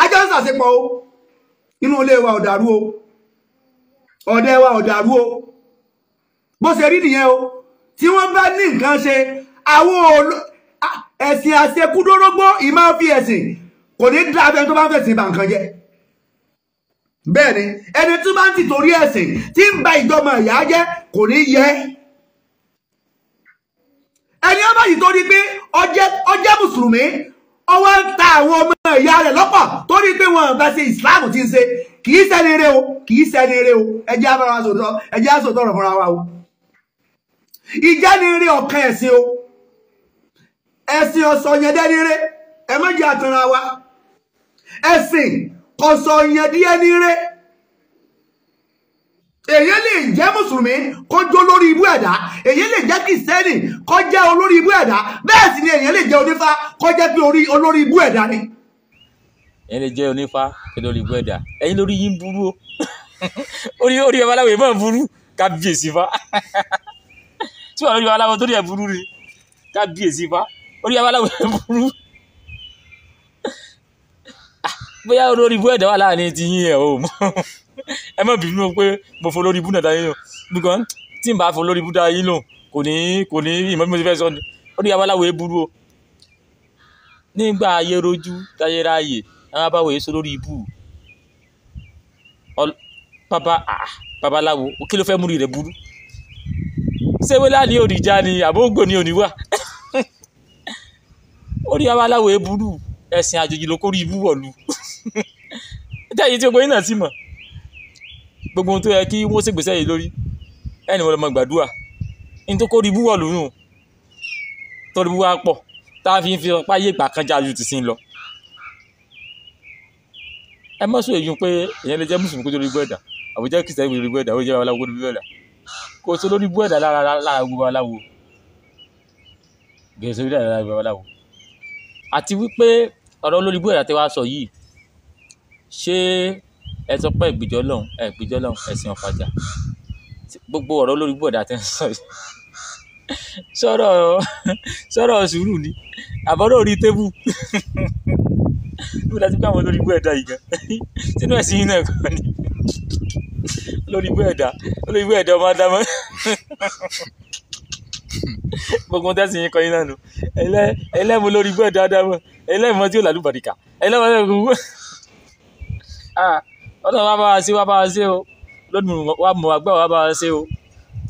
Ajọ́ ń ṣàṣepọ̀ o. Inú ilé wa ò dàrú o. Ọ̀dẹ wa ò dàrú o. Bó ṣe rí nìyẹn o. Tí wọ́n bá ní nǹkan ṣe, àwọn ẹ̀sìn àṣekúdórógbó ìmọ̀ fi ẹ̀sìn kò ní dá abẹ́ni tó bá ń fẹ̀sìn bà nǹkan jẹ́. Bẹ́ẹ̀ ni, ẹni tí bá ń tìtorí ẹ̀sìn tí ń ba ìjọmọ̀ ìyá jẹ́ kò ní yẹ. Ẹni ọba yìí tó rí pé ó jẹ́ mùsùlùmí, Ọwọ́ ń ta àwọn ọmọ ìyá rẹ̀ lọ́pọ̀ torí pé wọn bá ṣe Islam ti ń ṣe. Kì í ṣẹni eré o, kì í ṣẹni eré o. Ẹ jẹ́ abára wa sòtọ́, ẹ jẹ́ àsòtọ́ ọ̀rọ̀ fúnra wa o. Ìjẹ́ni eré ọ̀kan ẹ̀sìn o, ẹ̀sìn ọ̀sọ̀ yẹn dẹ́ni eré, ẹ má jẹ́ àtànra wa. Ẹ̀sìn kọ̀sọ̀ yẹn díẹ̀ ní eré. Èyí lè jẹ́ mùsùlùmí kó jó lórí ibú ẹ̀dá, èyí lè jẹ́ kìsẹ́nì kó jẹ́ olórí ibú ẹ̀dá, bẹ́ẹ̀ sì ni èyí lè jẹ́ onífá kó jẹ́ pé olórí ibú ẹ̀dá ni. Ẹ̀yin lè jẹ́ onífá kó lórí ibú ẹ̀dá, ẹ̀yin lórí yín burú o. Orí babaláwo yìí máa burú, kábíyèsí fa. Tí wàá lórí babaláwo tó rí ẹ̀ burú ni, kábíyèsí fa, orí babaláwo yẹn burú. Bóyá olórí ibú ẹ̀dá wà láàrin ti yín ẹ̀ o. Ẹ má bínú pé mo fo lórí ibú náà dá yín lò, because tí n bá fo lórí ibú dá yín lò kò ní ìmọ̀ bí mo ti fẹ́ sọ ni. Orí babaláwo yẹn burú o. Nígbà ayé rojú táyé ráàyè, àwọn abáwo yẹn sọ lórí ibú. Bàbá babaláwo kí ló fẹ́ múri rẹ̀ burú? Ṣé wíwá ní òrìjà ni àbóǹgbò ní òníwà? Orí babaláwo yẹn burú, ẹ̀sìn àjòjì ló kórí ibú wọ̀lú. Tẹ́yìn tí gbogbo yín náà sì mọ̀, gbogbo ohun tó yẹ kí wọ́n ṣègbésẹ̀ yìí lórí ẹni wọ́n lọ mọ gbàdúrà ní tó kórí ibú wọ̀lú nù, torí ibú wa pọ̀ tá a fi ń fi ọpá yé ìgbà kan já ju ti sin lọ. Ẹ má sọ èyí pé èèyàn lè jẹ́ mùsùlùmí kó tó lórí ibú ẹ̀dá, àbújá kìsìtẹ́nì kó lórí ibú ẹ̀dá, ó jẹ́ babaláwo kó lórí ibú ẹ̀dá. Kò sí lórí ibú ẹ̀dá lára gbogbo babaláwo, kò sí lórí ẹ̀dá lára gbogbo babaláwo. Àti wípé ọ̀rọ̀ lórí ibú ẹ̀dá tí wàá sọ yìí, ṣé ẹ sọ pé ẹ̀gbìjọ́ lọ́hùn, ẹ̀gbìjọ́ lọ́hùn, ẹ̀sìn ọ̀fàjà, gbogbo ọ̀rọ̀ lórí ibú ẹ̀dá tí ń sọ yìí sọ̀rọ̀ sùúrù ni àbọ̀rọ̀ orí tébù. Níbo la ti gbé àwọn lórí ibú ẹ̀dá yìí gan? Sínú ẹ̀sìn yìí náà kọ́ ni lórí ibú ẹ̀dá, lórí ibú ẹ̀dá ọmọ ádámọ́. Gbogbo tẹ́sí yín kọ́ yín náà nù. Ẹlẹ́mu lórí ibú ẹ̀dá ádámọ́, ẹlẹ́mu tí ó làlúbàdìkà, ẹlẹ́mu tí ó Ọlọ́run wá bá wa ṣe, wá bá wa ṣe o. Lónìí wá mọ̀ àgbà wá bá wa ṣe o.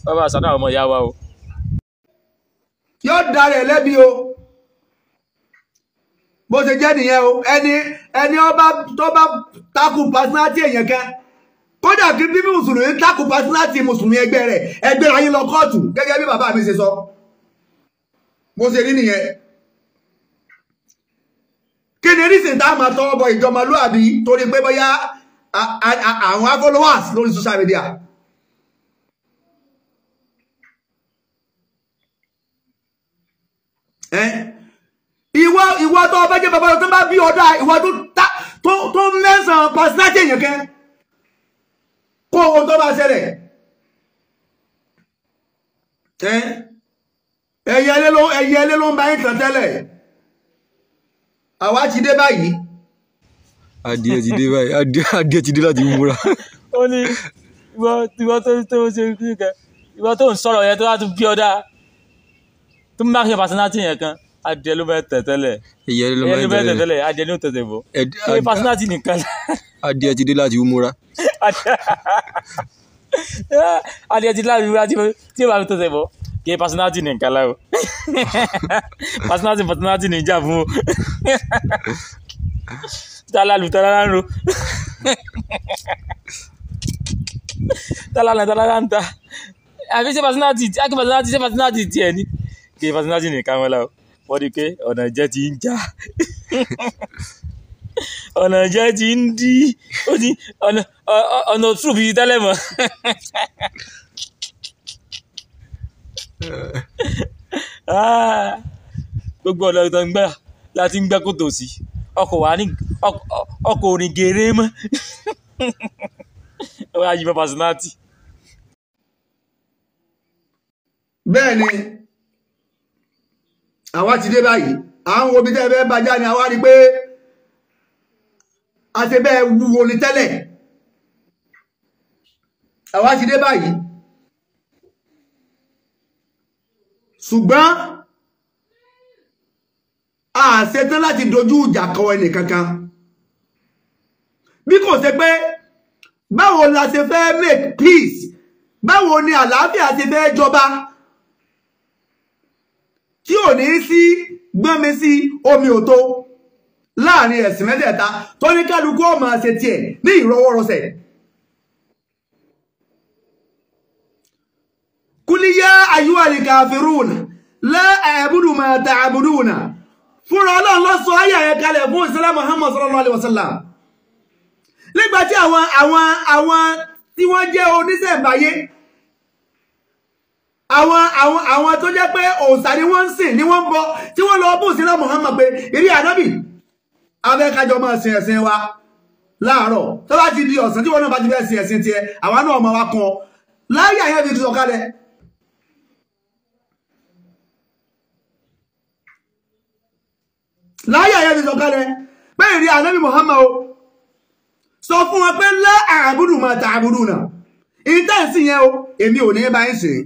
Wá bá wa ṣàánú àwọn ọmọ ìyá wa o. Yóò dára ẹ̀ lẹ́bi o. Bó ṣe jẹ́ nìyẹn o. Ẹni ọba tó bá takù pásínátì èèyàn kan, kódà kí bí mùsùlùmí takù pásínátì mùsùlùmí ẹgbẹ́ rẹ̀, ẹgbẹ́ ayé lọ kóòtù gẹ́gẹ́ bí bàbá mi ṣe sọ. Bó ṣe rí nìyẹn. Kí ni rísìn tá a máa tọwọ́ bọ ìjọmọlúàbí torí pé bóyá àwọn followers lórí social media? Ìwọ tó bá jẹ́ bàbá tó bá bí ọ̀dá, ìwọ tó mẹ́sàn-án personality èèyàn kẹ́ kó ohun tó bá ṣẹlẹ̀. Ẹyẹ ilé ló ń bá yín tàn tẹ́lẹ̀. Àwa ti dé báyìí. Adìẹ ti dé báyìí, adìẹ ti dé láti múra. Ó ní ìwọ tó ṣe kíkẹ, ìwọ tó ń sọ̀rọ̀ yẹn tó bá tún bí ọ̀dá tó ń bá ṣe personality yẹn kan, adìẹ ló bẹ tẹ̀ tẹ́lẹ̀. Ẹyẹ ló bẹ tẹ̀ tẹ́lẹ̀, adìẹ ló tẹ̀tẹ̀ bọ̀. Ṣé personality nìkan? Adìẹ ti dé láti múra. Adìẹ ti dé láti múra tí ó bá tẹ̀tẹ̀ bọ̀. Kí personality nìkan la o. Personality ní ìjà fún o. Tálálù tálálà ń ro. Tálálà tálálà ń ta. Àbí ṣé personality, àkí personality, ṣé personality tiẹ̀ ni? Kí personality nìkan wọn la o. Wọ́n rí i pé ọ̀nà ìjẹ́ ti ń já. Ọ̀nà ìjẹ́ ti ń dí. Ó ti ọ̀nà òtún bíi tẹ́lẹ̀ mọ́. Gbogbo ọ̀nà ìtàn gbà láti ń gbẹ́ kòtò sí. Ọkọ̀ wà ní ọkọ̀ òrìn gèrè mọ́. Wọ́n á yí bá personality. Bẹ́ẹ̀ ni àwa ti dé báyìí, à ń wo bí tẹ́ fẹ́ bàjá ni àwa rí pé a ṣe bẹ́ẹ̀ wúwo ni tẹ́lẹ̀. Àwa ti dé báyìí, ṣùgbọ́n a ṣetán láti dojú ìjà kọ ẹnì kankan. Bí kò ṣe pé báwo la ṣe fẹ́ make peace, báwo ni àlàáfíà ṣe fẹ́ jọba tí ò ní sí gbọ́nmi sí omi ò tó. láàrin ẹ̀sìn mẹ́tẹ̀ẹ̀ta tó ní kálukú ó máa ṣe tiẹ̀ ní ìrọwọ́rọsẹ̀. Kúlíyá ayyuhal kafirun la a'budu ma ta'buduna. Fúnra Ọlọ́run ló sọ ayà yẹn kalẹ̀ fún ìsìlẹ̀ Muhammad sallallahu alaihi wasallam. Nígbà tí àwọn tí wọ́n jẹ́ oníṣẹ̀ǹbáyé, àwọn tó jẹ́ pé òòṣà ni wọ́n ń sìn ni wọ́n ń bọ, tí wọ́n lọ bú ìsìlẹ̀ Muhammad pé ìrí ànábì abẹ́kájọ máa sin ẹ̀sìn wa láàárọ̀, tó bá ti di ọ̀sán tí wọ́n náà bá ti fẹ́ sin ẹ̀sìn tiẹ̀, àwa náà máa wá kan láyé àyẹ́ fi sọ kalẹ̀. Láyé àyẹ́ fi sọ kalẹ̀ pé ìrí ànábì Muhammad o sọ fún wọn pé lá àbúrú máa ta àbúrú náà ìtẹ́ǹsì yẹn o, èmi ò ní bá ń sìn,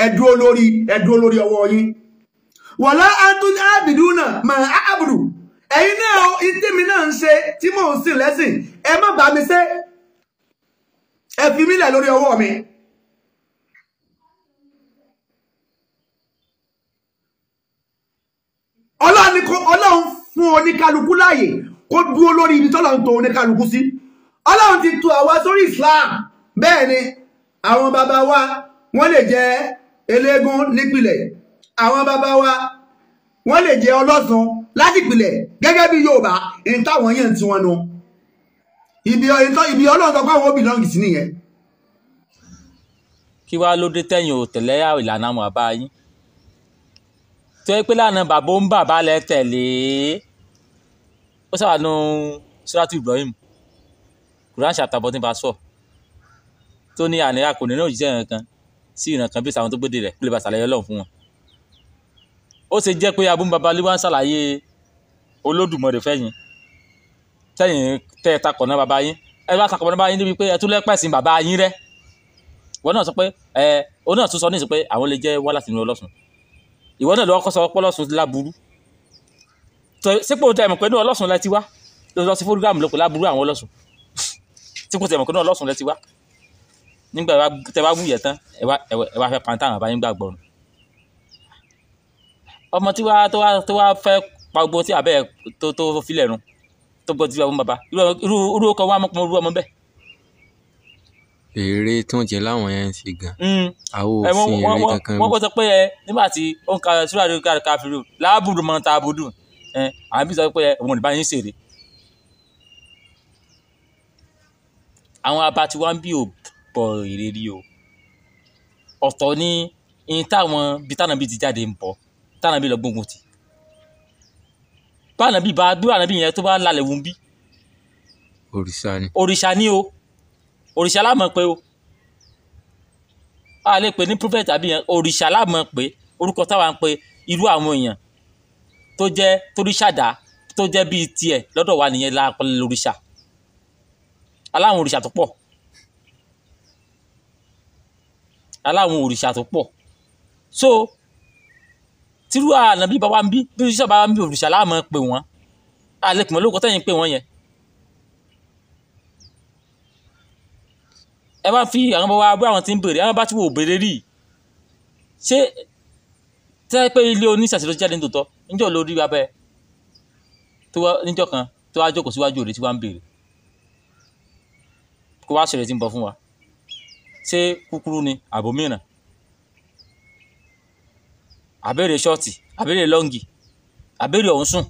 ẹ dúró lórí ọwọ́ yín. Wala antum ábìdú náà máa àbúrú, ẹ̀yin náà o, ìtẹ́mi náà ń ṣe tí mò ń sìn lẹ́sìn, ẹ má bá mi ṣe, ẹ fi mí lẹ̀ lórí ọwọ́ mi. Ọlọ́run fún oníkálukú láàyè kó dúró lórí ibi tọ́lọ́run tò oníkálukú sí. Ọlọ́run ti tò àwa sórí Islam. Bẹ́ẹ̀ ni àwọn bàbá wa wọ́n lè jẹ́ eléégún nípìlẹ̀, àwọn bàbá wa wọ́n lè jẹ́ ọlọ́sùn láti ìpìlẹ̀ gẹ́gẹ́ bí Yorùbá ní táwọn yẹn tí wọ́n nu ibi Ọlọ́run sọ pé àwọn belong sí nìyẹn. Kí wàá ló dé tẹ̀yìn ò tẹ̀lé ìlànà àwọn bàbá yín tó yẹ pé lánàá bàbá ń bàbá lẹ tẹ̀lé? Ó sábà nu Suratu Ibrahim, Quran chapter 14 verse 4, tó ní àníyá kò ní ní òjíṣẹ́ kan sí ìran kan bí sàwọn tó gbéde rẹ̀ kó lè bá ṣàlàyé Ọlọ́run fún wọn. Ó ṣe jẹ́ pé abúmbaba ló wá ń ṣàlàyé Olódùmarè fẹ́yìn tẹ́yìn tẹ́ ẹ takọ̀ náà bàbá yín, ẹ bá takọ̀ náà bàbá yín níbi pé ẹ tún lẹ́pẹ̀sìn bàbá yín rẹ́. Ìwọ náà sọ pé ẹ òun náà tún sọ nísìsiyìí pé àwọn lè jẹ́ wá láti inú Ọlọ́sùn. Ìwọ náà lọ́wọ́ kọ́ sọ pé Ọlọ́sùn láburú, sípò tẹ́ mọ̀ pé inú Ọlọ́sùn lẹ ti wá lọ sí fúlùgàmù ló pè láburú àwọn Ọlọ́sùn, sípò tẹ́ mọ̀ pé inú Ọlọ́sùn lẹ ti wá. Nígbà tẹ́ bá wúyẹ̀ tán ẹ wá fẹ́ pàǹtà àwọn bàbá yín gbàgbọ́ nù. Ọmọ tí wá tó wá fẹ́ pa gbogbo tí abẹ́ tó filẹ̀ run tó gbọ́ tí wàá fún bàbá irú ọkọ̀ wa mọ̀ irú ọmọ bẹ́ẹ̀. Èrè tí wọ́n jẹ láwọn yẹn ń ṣe gan. Àwọn òfin èrè kankan. Wọ́n kọ́ sọ pé ẹ nígbà tí ó ń ka síwájú káfíìrù láàbùrù mọ́ ta àbùdù àwọn bí sọ pé òun ò ní bá yín ṣèrè. Àwọn abá tí wọ́n bí ò bọ̀ èrè rí o. Ọ̀tọ̀ ni ihun táwọn bí tánà bí ti jáde ń bọ̀ tánà bí lọ gbógun tì. Báànà bí bá bí báànà bí yẹn tó bá lálẹ́ wù bí. Òrìṣà ni. Òrìṣà ni o. Òrìṣà la mọ̀ pé o. A lè pè ní prophet àbí yẹn, òrìṣà la mọ̀ pé orúkọ táwa ń pe irú àwọn èèyàn tó jẹ́ toríṣàdá tó jẹ́ bíi tiẹ̀ lọ́dọ̀ wa nìyẹn la pè lóríṣà. Aláwọn òrìṣà tó pọ̀. Aláwọn òrìṣà tó pọ̀. So tírú ànábì bá wa ń bí bí òrìṣà bá wa ń bí òrìṣà la mọ̀ pé wọ́n. A lè pè wọ́n lórúkọ tẹ́yìn pé wọ́n yẹn. Ẹ bá fi àwọn bá wa bí àwọn tí ń béèrè, àwọn bá tí wò béèrè rí. Ṣé tẹ́ pé ilé oníṣàṣẹ ló jáde nítòótọ́, níjọ́ ló rí abẹ́ tó wá níjọ́ kan tó wá jókòó síwájú òde tí wá ń béèrè. Kó wá ṣẹlẹ̀ tí ń bọ̀ fún wa. Ṣé kúkúrú ni àbò mìíràn? Àbẹ̀rẹ̀ ṣọ́ọ̀tì, àbẹ̀rẹ̀ lọ́ngì, àbẹ̀rẹ̀ ọ̀hún sùn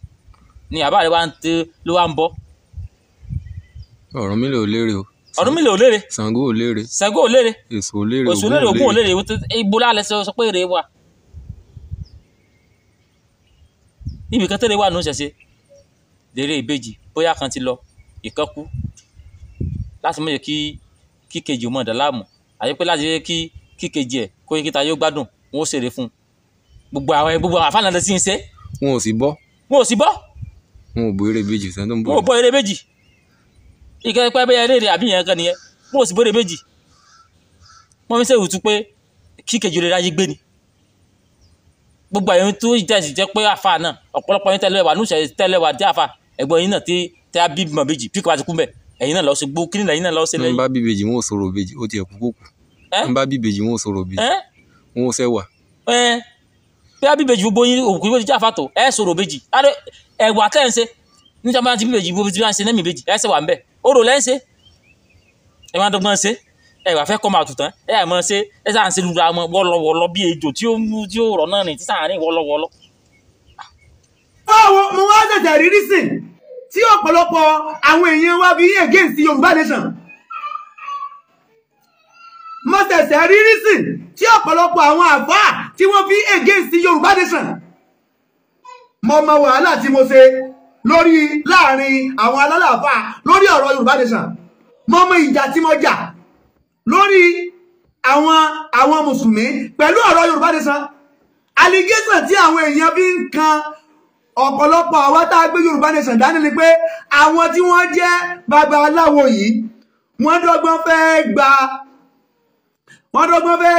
ni àbá rẹ̀ wá ń tẹ́ ló wá ń bọ́. Ọ̀rúnmìlà ò lérè o. Ọ̀rúnmìlà ò lérè. Ṣàngó ò lérè. Ṣàngó ò lérè. Èṣù ò lérè. Èṣù ò lérè, Ògún ò lérè. Ibo lálẹ́ sọ pé èrè wà. Ibì kan tẹ́lẹ̀ wà ní òṣèṣe. Lérè ìbejì bóyá kan ti lọ, ìkan kú. Láti mọ̀ yẹ kí kejì mọ̀ dà láàmú. Àyè pé láti yẹ kí kejì ẹ̀ kó yẹ kí ta yóò gbádùn, wọn ó ṣèrè fún un. Gbogbo àwọn àfáàná lè sí ń ṣe. Wọn ò sì bọ́. Wọn ò sì bọ́. Wọn ò bọ́ eré ìbejì sẹ́ni tó ń bọ̀. Wọn ò bọ́ eré ìbejì. Ìkẹ́ pẹ́ bẹ́ẹ̀ eré àbí yẹn kan nìyẹn. Wọn ò sì bọ́ eré ìbejì. Wọ́n fi ṣèwùtú pé kí kejì lè ráyé gbé ni. Gbogbo àyẹ̀wò tó jẹ́ sì jẹ́ pé àfa náà ọ̀pọ̀lọpọ̀ yín tẹ́lẹ̀ wà núṣẹ́ tẹ́lẹ̀ wà dé àfa ẹ̀gbọ́n yín náà tí a bí mọ̀ méjì bí kò bá ti kú mbẹ̀ ẹ̀yin náà lọ sí gbó kí ni ẹ̀yin náà lọ sí lẹ́yìn. Ń bá bí ìbejì wọn ò sọ̀rọ̀ ìbejì ó tiẹ̀ kú kó kú. Ń bá bí ìbejì wọn ò sọ̀rọ̀ ìbejì wọn ò sẹ́wà. Bí a bí ìbejì gbogbo yín òkú yóò ti jẹ́ àfa tó ẹ sọ̀rọ̀ ìbejì ẹ̀wà tẹ́ ń ṣe Níta bá ti bí ìbejì bó ti bá ń ṣe lẹ́mìí ìbejì ẹsẹ̀ wà ń bẹ̀ orò lẹ́ńṣe ẹ máa dọ́gbọ́n ṣe ẹ wà fẹ́ kọ́ máa tù tán ẹ àmọ́ ṣe ẹ sáà ń ṣe lura wọn wọ́lọ́wọ́lọ́ bí ejò tí ó mú tí ó rọ̀ náà rìn tí sáà rìn wọ́lọ́wọ́lọ́. Báwo mo wá ṣẹ̀ṣẹ̀ rí nísìn tí ọ̀pọ̀lọpọ̀ àwọn èèyàn wá bí against Yorùbá nation. Mo ṣẹ̀ṣẹ̀ rí nísìn tí ọ̀pọ̀lọpọ̀ àwọn àfáà tí wọ́n fi against Yorùbá nation. Mo mọ wàhálà tí mo ṣe lórí láàrin àwọn alálàáfáà lórí ọ̀rọ̀ Yorùbá nation. Mo mọ ìjà tí mo jà lórí àwọn mùsùlùmí pẹ̀lú ọ̀rọ̀ Yorùbá nation. Allegation tí àwọn èèyàn fi ń kan ọ̀pọ̀lọpọ̀ àwọn tá a gbé Yorùbá nation dání ni pé àwọn tí wọ́n jẹ́ babaláwo yìí wọ́n dọ́gbọ́n fẹ́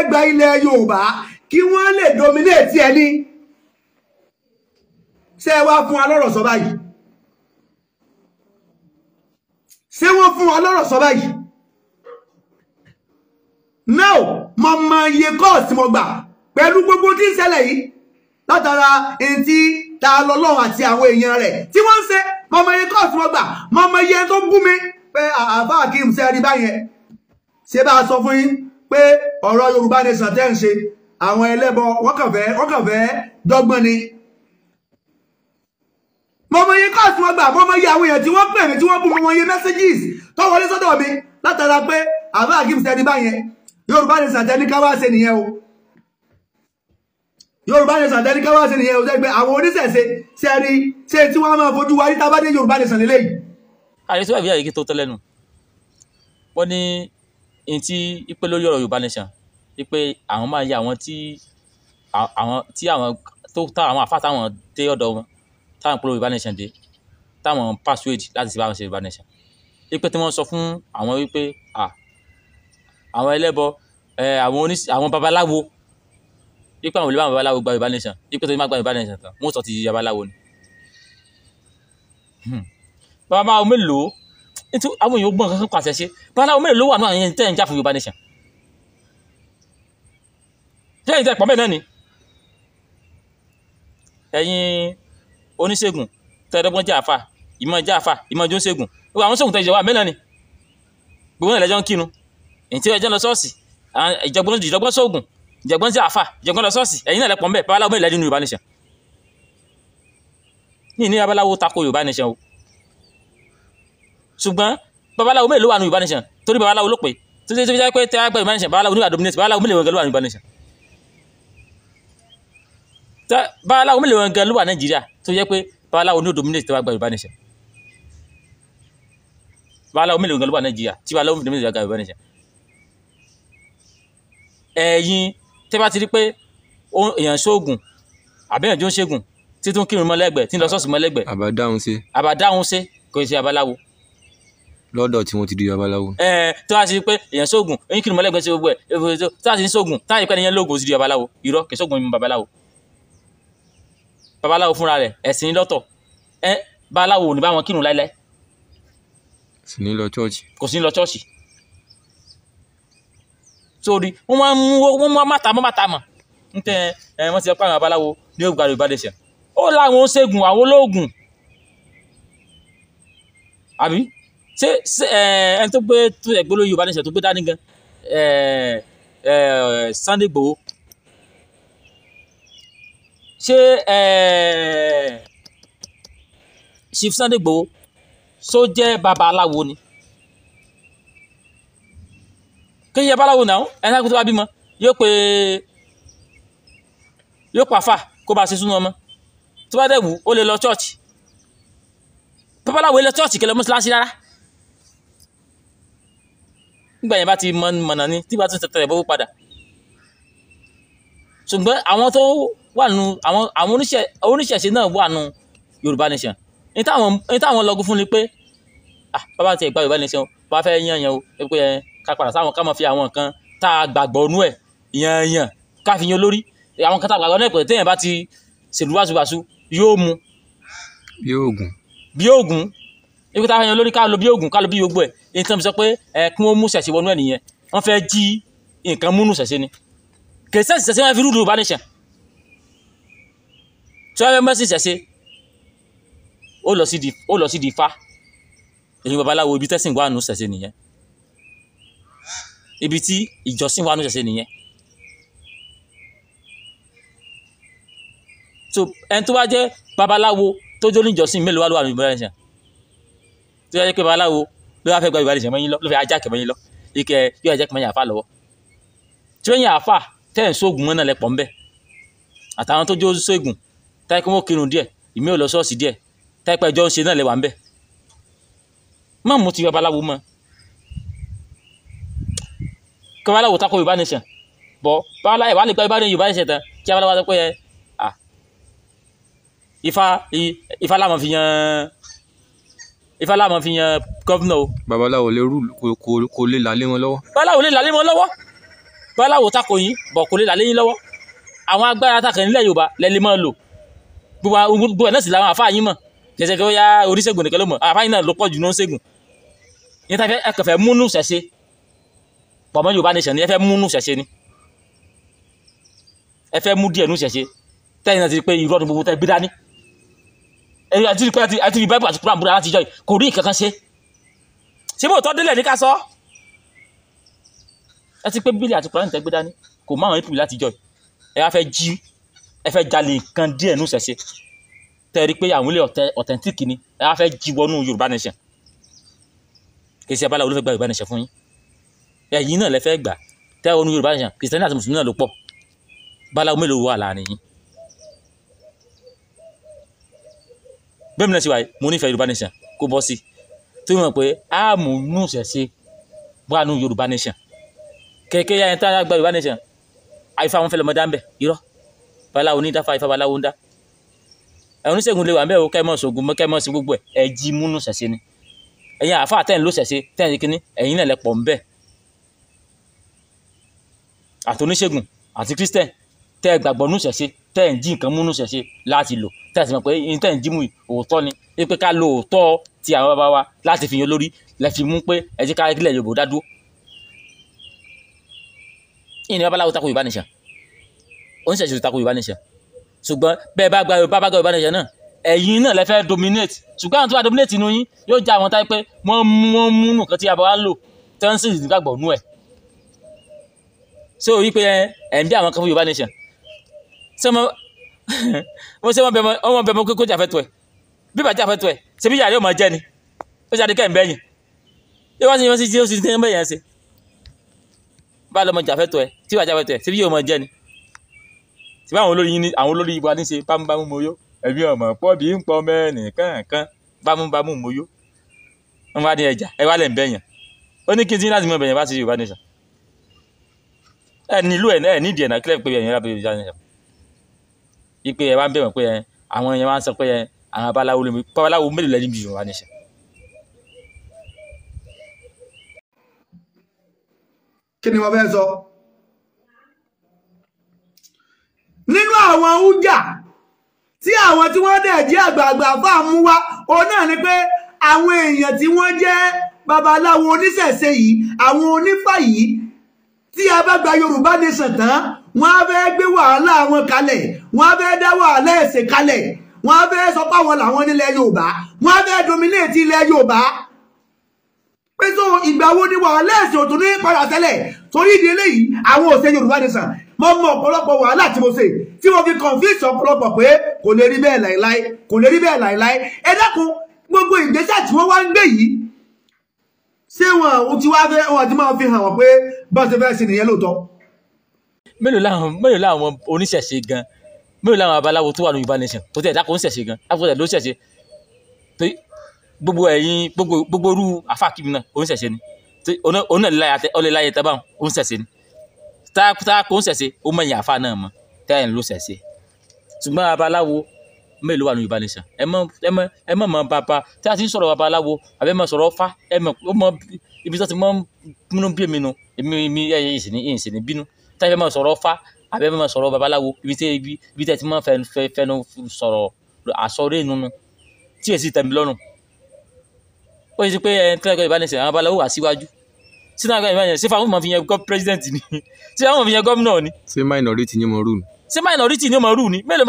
gba ilẹ̀ Yorùbá kí wọ́n lè dominate ẹni. Ṣé ẹ wá fún wa lọ́rọ̀ sọ báyìí? Ṣé wọ́n fún wa lọ́rọ̀ sọ báyìí? Now mo mọ iye kọ́ọ̀sì mo gbà pẹ̀lú gbogbo tí ń ṣẹlẹ̀ yìí látara ẹni tí ta lọ́lọ́run àti àwọn èèyàn rẹ̀ tí wọ́n ń ṣe. Mo mọ iye kọ́ọ̀sì mo gbà, mo mọ iye tó bú mi pé àbá Akeem ṣe rí báyẹn. Ṣé bá a sọ fún yín pé ọ̀rọ̀ Yorùbá nation tẹ́ ń ṣe àwọn ẹlẹ́bọ wọ́n kàn fẹ́ dọ́gbọ́n ni. Mo mọ iye kọ́ọ̀sì mo gbà, mo mọ iye àwọn èèyàn tí wọ́n pè mí tí wọ́n bú mi, mo mọ iye messages tó wọlé sọ́dọ̀ mi látara pé àbá Akeem ṣe rí báyẹn. Yorùbá nation tẹ́ ní ká wá ṣe nìyẹn o. Yorùbá nation tẹ́ ní ká wá ṣe nìyẹn o. Ṣe pé àwọn oníṣẹ̀ṣe ṣe rí ṣe tí wọ́n máa fojú wa níta bá dé Yorùbá nation lélẹ́yìí. Ààrẹ tó wà ìbílẹ̀ yìí tó tẹ́lẹ̀ nù wọ́n ní ní tí ipe lórí ọ̀rọ̀ Yorùbá nation ipe àwọn máa ya àwọn tí àwọn tó táwọn àfa táwọn dé ọ̀dọ̀ wọn táwọn polówó Yorùbá nation dé táwọn persuade láti ṣe báwọn ṣe Yorùbá nation ipe tí wọ́n sọ fún àwọn wípé àwọn ẹlẹ́bọ àwọn babaláwo ipe àwọn olùbá àwọn babaláwo gba Yorùbá nation ipe tó ní má gba Yorùbá nation tán wọ́n sọ ti babaláwo ni. Babaláwo mélòó nítorí àwọn èèyàn gbọ́n kankan pàṣẹ ṣe babaláwo mélòó ló wà ní àwọn èèyàn tẹ́ ń jà fún Yorùbá nation tẹ́yìn tẹ́ pọ̀ bẹ́ẹ̀ náà ni. Ẹ̀yin oníṣègùn tẹ́ẹ̀dọ́gbọ́n jẹ́ àfà ìmọ̀ jẹ́ àfà ìmọ̀ jó ṣègùn gbogbo àwọn ṣègùn tẹ́ ìjọba mélòó ni gbogbo náà lẹ́jọ́ ń kínu èyí tí ẹjọ́ lọ ṣọ́ọ̀ṣì ìjọgbọ́n ṣoògùn ìjọgbọ́n jẹ́ àfà ìjọgbọ́n lọ ṣọ́ọ̀ṣì ẹ̀yin náà lẹ́pọ̀ mbẹ́ babaláwo mélòó nínú Yorùbá nation ní babaláwo tako Yorùbá nation o ṣùgbọ́n babaláwo mélòó wà ní Yorùbá nation torí babaláwo ló pè tó ṣe tó ṣe pé tẹ́ àgbẹ̀ Yorùbá nation babaláwo nígbà dominate babaláwo mélòó gan ló wà ní Yorùbá nation babaláwo mélòó gan ló wà Nàìjíríà tó yẹ pé babaláwo ní dominate tẹ́ wá gba Yorùbá nation babaláwo mélòó gan ló wà Nàìjíríà tí babaláwo dominate tẹ́ wá gba Yorùbá nation. Ẹ̀yin tẹ́ bá ti rí pé èèyàn ṣoògùn àbí èèyàn jó ń ṣègùn tí tún kírun mọ́ lẹ́gbẹ̀ẹ́ tí ń lọ ṣọ́ọ̀ṣì mọ́ lẹ́gbẹ̀ẹ́ àbádáhùn ṣe kò ṣe babaláwo lọ́dọ̀ tí wọ́n ti di babaláwo. Tó a ti pé èèyàn ṣoògùn eyín kírun mọ́ lẹ́gbẹ̀ẹ́ ṣe gbogbo ẹ̀ tó a ti ń ṣoògùn táyà pé ẹnìyẹn lóògùn ó ti di babaláwo. Irọ́ kì í ṣoògùn mímu babaláwo. Babaláwo fúnra rẹ̀ ẹ̀sìn lọ́tọ̀ babaláwo ò ní bá wọn kírun láíláí. Sì ní lọ chọ́ọ̀chì. Kò sí ní lọ chọ́ọ̀chì. Sórí wọ́n máa ń mú wọ́n máa má ta mọ́ má ta mọ̀ ń tẹ ẹ wọ́n ti sọ pé àwọn babaláwo ní ògbà Yorùbá nation ó láwọn oṣègùn àwọn olóògùn àbí ṣé ẹni tó gbé tó ẹgbẹ́ lórí Yorùbá nation tó gbé dání gan Sunday Igboho ṣé Chief Sunday Igboho ṣó jẹ́ babaláwo ni? Kéyìn babaláwo náà ẹni tó bá bímọ yóò pé yóò pàfà kó bá ṣe súnú ọmọ tó bá dẹ̀ wù ó lè lọ chọ́ọ̀chì. Babaláwo lè lọ chọ́ọ̀chì kẹlẹ́ mọ́ṣáláṣí rárá nígbà yẹn bá ti mọ̀nà ni tí bá tún tẹ̀tẹ̀ bọ́ padà. Ṣùgbọ́n àwọn tó wà nù àwọn oníṣẹ̀ṣe náà wà nù Yorùbá nation ní táwọn lọ́gùn fún ni pé bàbá ti gba Yorùbá nation bàbá fẹ́ yàn yàn o pé ká padà sáwọn ká máa fi àwọn nǹkan tá a gbàgbọ́ nú ẹ̀ yàn yàn ká fi yan lórí àwọn nǹkan tá a gbàgbọ́ nú ẹ̀ pé téèyàn bá ti ṣèlú wáṣuwàṣu yóò mu bí oògùn ibi tá a fẹ́ yan lórí ká lo bí oògùn ká lo bí gbogbo ẹ̀ èyí tí wọ́n fi sọ pé kí wọ́n mú ṣẹ̀ṣẹ̀ wọnú ẹ̀ nìyẹn wọ́n fẹ́ jí nǹkan múnú ṣẹ̀ṣẹ̀ ni kèsì ṣẹ̀ṣẹ̀ wọn fi rúdù Yorùbá nation tí wọ́n fẹ́ mẹ́sì ṣẹ̀ṣẹ̀ Ó lọ sí di, ó lọ sí di Ifá. Èyí babaláwo, ibi tẹ́sìn wà nù ṣẹ̀ṣẹ̀ nìyẹn, ibi tí ìjọsìn wà nù ṣẹ̀ṣẹ̀ nìyẹn. So ẹni tó bá jẹ́ babaláwo tó jó níjọsìn mélòó wà ló wà ní Yorùbá nation tó yẹ pé babaláwo ló wá fẹ́ gba Yorùbá nation mọ́ yín lọ, ló fẹ́ ajá kẹ̀mọ́ yín lọ, ike yóò ajá kẹ̀mọ́ yín àfa lọ́wọ́ tí wọ́n yín àfa tẹ́ ẹ̀ ń sóògùn mọ́ náà lẹ́pọ̀ ńbẹ́, àtàwọn tó jó sóògùn táyé kí wọ́n kírun díẹ̀, ìmí ò lọ ṣọ́ọ̀ṣì díẹ̀, táyé pé ẹjọ́ ń ṣe náà lẹ́wà ńbẹ́. Má mú ti babaláwo mọ́ kí babaláwo tako Yorùbá nation bọ́ babaláwo ẹ̀ wá lè gba Yorùbá nation tán kí babaláwo sọ pé ẹ Ifá Ifá láwọn fi yan, Ifá láwọn fi yan gọ́vnà o. Babaláwo lè rú kò lè lálé wọn lọ́wọ́. Babaláwo lè lálé wọn lọ́wọ́, babaláwo tako yín bọ̀ kò lè lálé yín lọ́wọ́. Àwọn agbára takàn nílẹ̀ Yorùbá lẹ́lẹ́ máa lò, gbogbo ẹ̀ náà sì làwọn àfáà yín mọ̀, kẹsẹ̀ kí ó yá oríṣègùn nìkan ló mọ̀, àfáà yín náà ló pọ̀ jù ní oníṣègùn. Yín tá ẹ kàn fẹ́ múnú ṣẹ̀ṣe pọ̀ mọ́ Yorùbá nation ni, ẹ fẹ́ múnú ṣẹ̀ṣe ni, ẹ fẹ́ mú díẹ̀ nú ṣẹ̀ṣe tẹ́yìn náà ti rí pé irọ́ ni gbogbo tẹ́ gbé dání. Àti pé àti rí Bible àti Quran búra láti jọ yìí kò rí nǹkan kan ṣe, ṣé bó tọ́ délẹ̀ ní ká sọ ẹ ti pé Bíbélì àti Quran tẹ́ gbé dání kò má àwọn ìpìlẹ̀ láti jọ yìí. Ẹ wá fẹ́ jí, ẹ fẹ́ jalè nǹkan díẹ̀ nù ṣẹ̀ṣe tẹ́ rí pé àwọn ilé authentic ni, ẹ wá fẹ́ jí wọnú Yorùbá nation. Kì í ṣe abala olófẹ́ gba Yorùbá nation fún yín, ẹ̀yin náà lẹ fẹ́ gbà tẹ́ wọnú Yorùbá nation. Kìrìsìtẹ́nì àti mùsùlùmí náà ló pọ̀, babaláwo mélòó wà láàrin yín? Bẹ́ẹ̀ mi náà ṣe wáyé, mo nífẹ̀ẹ́ Yorùbá nation kó bọ́ sí tó mọ̀ pé a mú nù ṣẹ̀ṣe wà nù Yorùbá nation. Kẹ̀kẹ́ yá ẹni tá a gba Yorùbá nation àyífa wọn fẹ́ lọ́mọdé à ń bẹ̀ irọ́ babaláwo ní dáfà ifá babaláwo ń dá ẹ̀ oníṣègùn lè wà ń bẹ̀ o, kẹ́ mọ̀ ṣògùn kẹ́ mọ̀ sí gbogbo ẹ̀, ẹ̀ jí múnú ṣẹ̀ṣe ni. Ẹ̀yin àáfàá tẹ̀ ń lò ṣẹ̀ṣe tẹ̀ ń kíní ẹ̀yin náà lẹ pọ̀ ń bẹ̀, àti oníṣègùn àti kírísítẹ̀ tẹ́ ẹ gbàgbọ́ nù ṣẹ̀ṣe tẹ́ ẹ̀ ń jí nǹkan múnú ṣẹ̀ṣe láti lò, tẹ́ ẹ sì mọ̀ pé ní tẹ́ ẹ̀ ń jí mú yìí òótọ́ ni, pé ká lo òótọ́ ti àwọn bàbá wa láti fi yan lórí lẹ fi mú pé ẹ jẹ́ ká kílẹ̀ Yorùbá dá dúró. Ìní babaláwo tako Yorùbá nation, oníṣẹ̀ṣe tako Yorùbá nation, ṣùgbọ́n bẹ́ẹ̀ bá gba Yorùbá bá gba Yorùbá nation náà ẹ̀yin náà lẹ fẹ́ dominate. Ṣùgbọ́n àwọn tó bá dominate inú yín yóò já àwọn táyé pé wọ́n mú nǹkan tí a bá wá ń lò tí wọ́n sì nígbàgbọ́ nú ẹ̀. Ṣé o rí pé ẹ̀ ń bí àwọn kan fún Yorùbá nation? Ṣé wọ́n ṣe wọ́n bẹ mọ́ kó jà fẹ́ tó ẹ̀ bí bàjẹ́ àfẹ́ tó ẹ̀ ṣe bí yàrá yóò máa jẹ́ ni ó ṣe àdékẹ́ ń bẹ́yìn yóò wá sí wọ́n sì ó sì ń bẹ́yìn ṣe bá lọ́mọ jà fẹ́ tó ẹ̀ tí bàjẹ́ àfẹ́ tó ẹ̀ ṣe bí yóò máa jẹ́ ni. Ṣé báwọn olórí yín ní àwọn olórí wa ní ṣe bámúbámú mo yó ẹ̀mí ọmọ pọ̀ bí ń pọ̀ mẹ́rin kankan bámúbámú mo yó wọ́n wá ní ẹja ẹ wá lẹ̀ ń bẹ́yìn ó ní kí n ti láti mọ bẹ̀yìn bá ti Yorùbá nation ẹ nílò ẹ nídìí ẹ̀ náà kílẹ̀ pé ẹ̀yìn rábẹ̀ Yorùbá nation ipe ẹ wá ń bẹ̀rẹ̀ pé ẹ àwọn èèyàn wá ń sọ pé ẹ àwọn babaláwo lè babaláwo mélòó lẹ́ni bí Yorùbá nation. Kí ni wọ́n fẹ́ sọ nínú àwọn hújà tí àwọn tí wọ́n dẹ̀ jẹ́ àgbààgbà fáà mú wá, òun náà ni pé àwọn èèyàn tí wọ́n jẹ́ babaláwo oníṣẹ̀ṣe yìí, àwọn onífà yìí, tí a bá gba Yorùbá nation tán wọ́n á fẹ́ gbé wàhálà wọn kalẹ̀, wọ́n á fẹ́ dá wàhálà ẹ̀sìn kalẹ̀, wọ́n á fẹ́ sọ pé àwọn làwọn nílẹ̀ Yorùbá, wọ́n á fẹ́ dominate ilẹ̀ Yorùbá. Pé so ìgbà wo ni wàhálà ẹ̀sìn ò tún ní padà tẹ́lẹ̀? Torí ìdí eléyìí àwọn ò ṣe Yorùbá nation. Mo mọ ọ̀pọ̀lọpọ̀ wàhálà tí mo ṣe tí mo fi confuse ọ̀pọ̀lọpọ̀ pé kò lè rí bẹ́ẹ̀ láìláì, kò lè rí bẹ́ẹ̀ láìláì. Ẹ dákun, gbogbo ìgbésẹ̀ tí wọ́n wá ń gbé yìí, ṣé wọn ti wá fẹ́ wọn ti máa fi hàn wọ́n pé bá ṣe fẹ́ ṣe nìyẹn lóòótọ́? Mélòó làwọn oníṣẹ̀ṣe gan, mélòó làwọn babaláwo tó wà ní Yorùbá nation tó tẹ̀ dákun oníṣẹ̀ṣe gan, àfọ̀tẹ̀ ló ṣẹ̀ṣe torí gbogbo ẹ̀yin gbogbo orú àfáàkìmí náà oníṣẹ̀ṣe ni, òun náà lè láyé tábà oníṣẹ̀ṣe ni, táàkó oníṣẹ̀ṣe ó mọ̀yìn àfáà náà mọ̀ tẹ́yìn ló ṣẹ̀ṣe. Ṣùgbọ́n babaláwo mélòó wà ní Yorùbá nation? Ẹ mọ̀ mọ̀ bàbá tí a ti ń sọ̀rọ̀ babaláwo àbí ẹ mọ̀ sọ̀rọ̀ fá, ẹ mọ̀ ó mọ̀ ibi tó ti mọ̀ múnú bí èmi nu èmi ẹ̀yìn ìsìn ní bínú tí a fẹ́ mọ̀ sọ̀rọ̀ fá àbí ẹ mọ̀ sọ̀rọ̀ babaláwo ibi tí ẹ ti mọ̀ fẹnu sọ̀rọ̀ àsọ̀rọ̀ nínú tí èsì tẹ̀mí lọ́rùn. Ó yẹ pé ẹ tí Yorùbá nation àwọn babaláwo wà síwájú sínú àwọn Yorùbá nation ṣé fáwọn ọmọ fi yẹn gọ́ president ni, ṣé àwọn ọmọ fi yẹn gómìnà ni, ṣé minority ni mo rú ni? Ṣé minority ni ó mọ̀ rú ni? Mélòó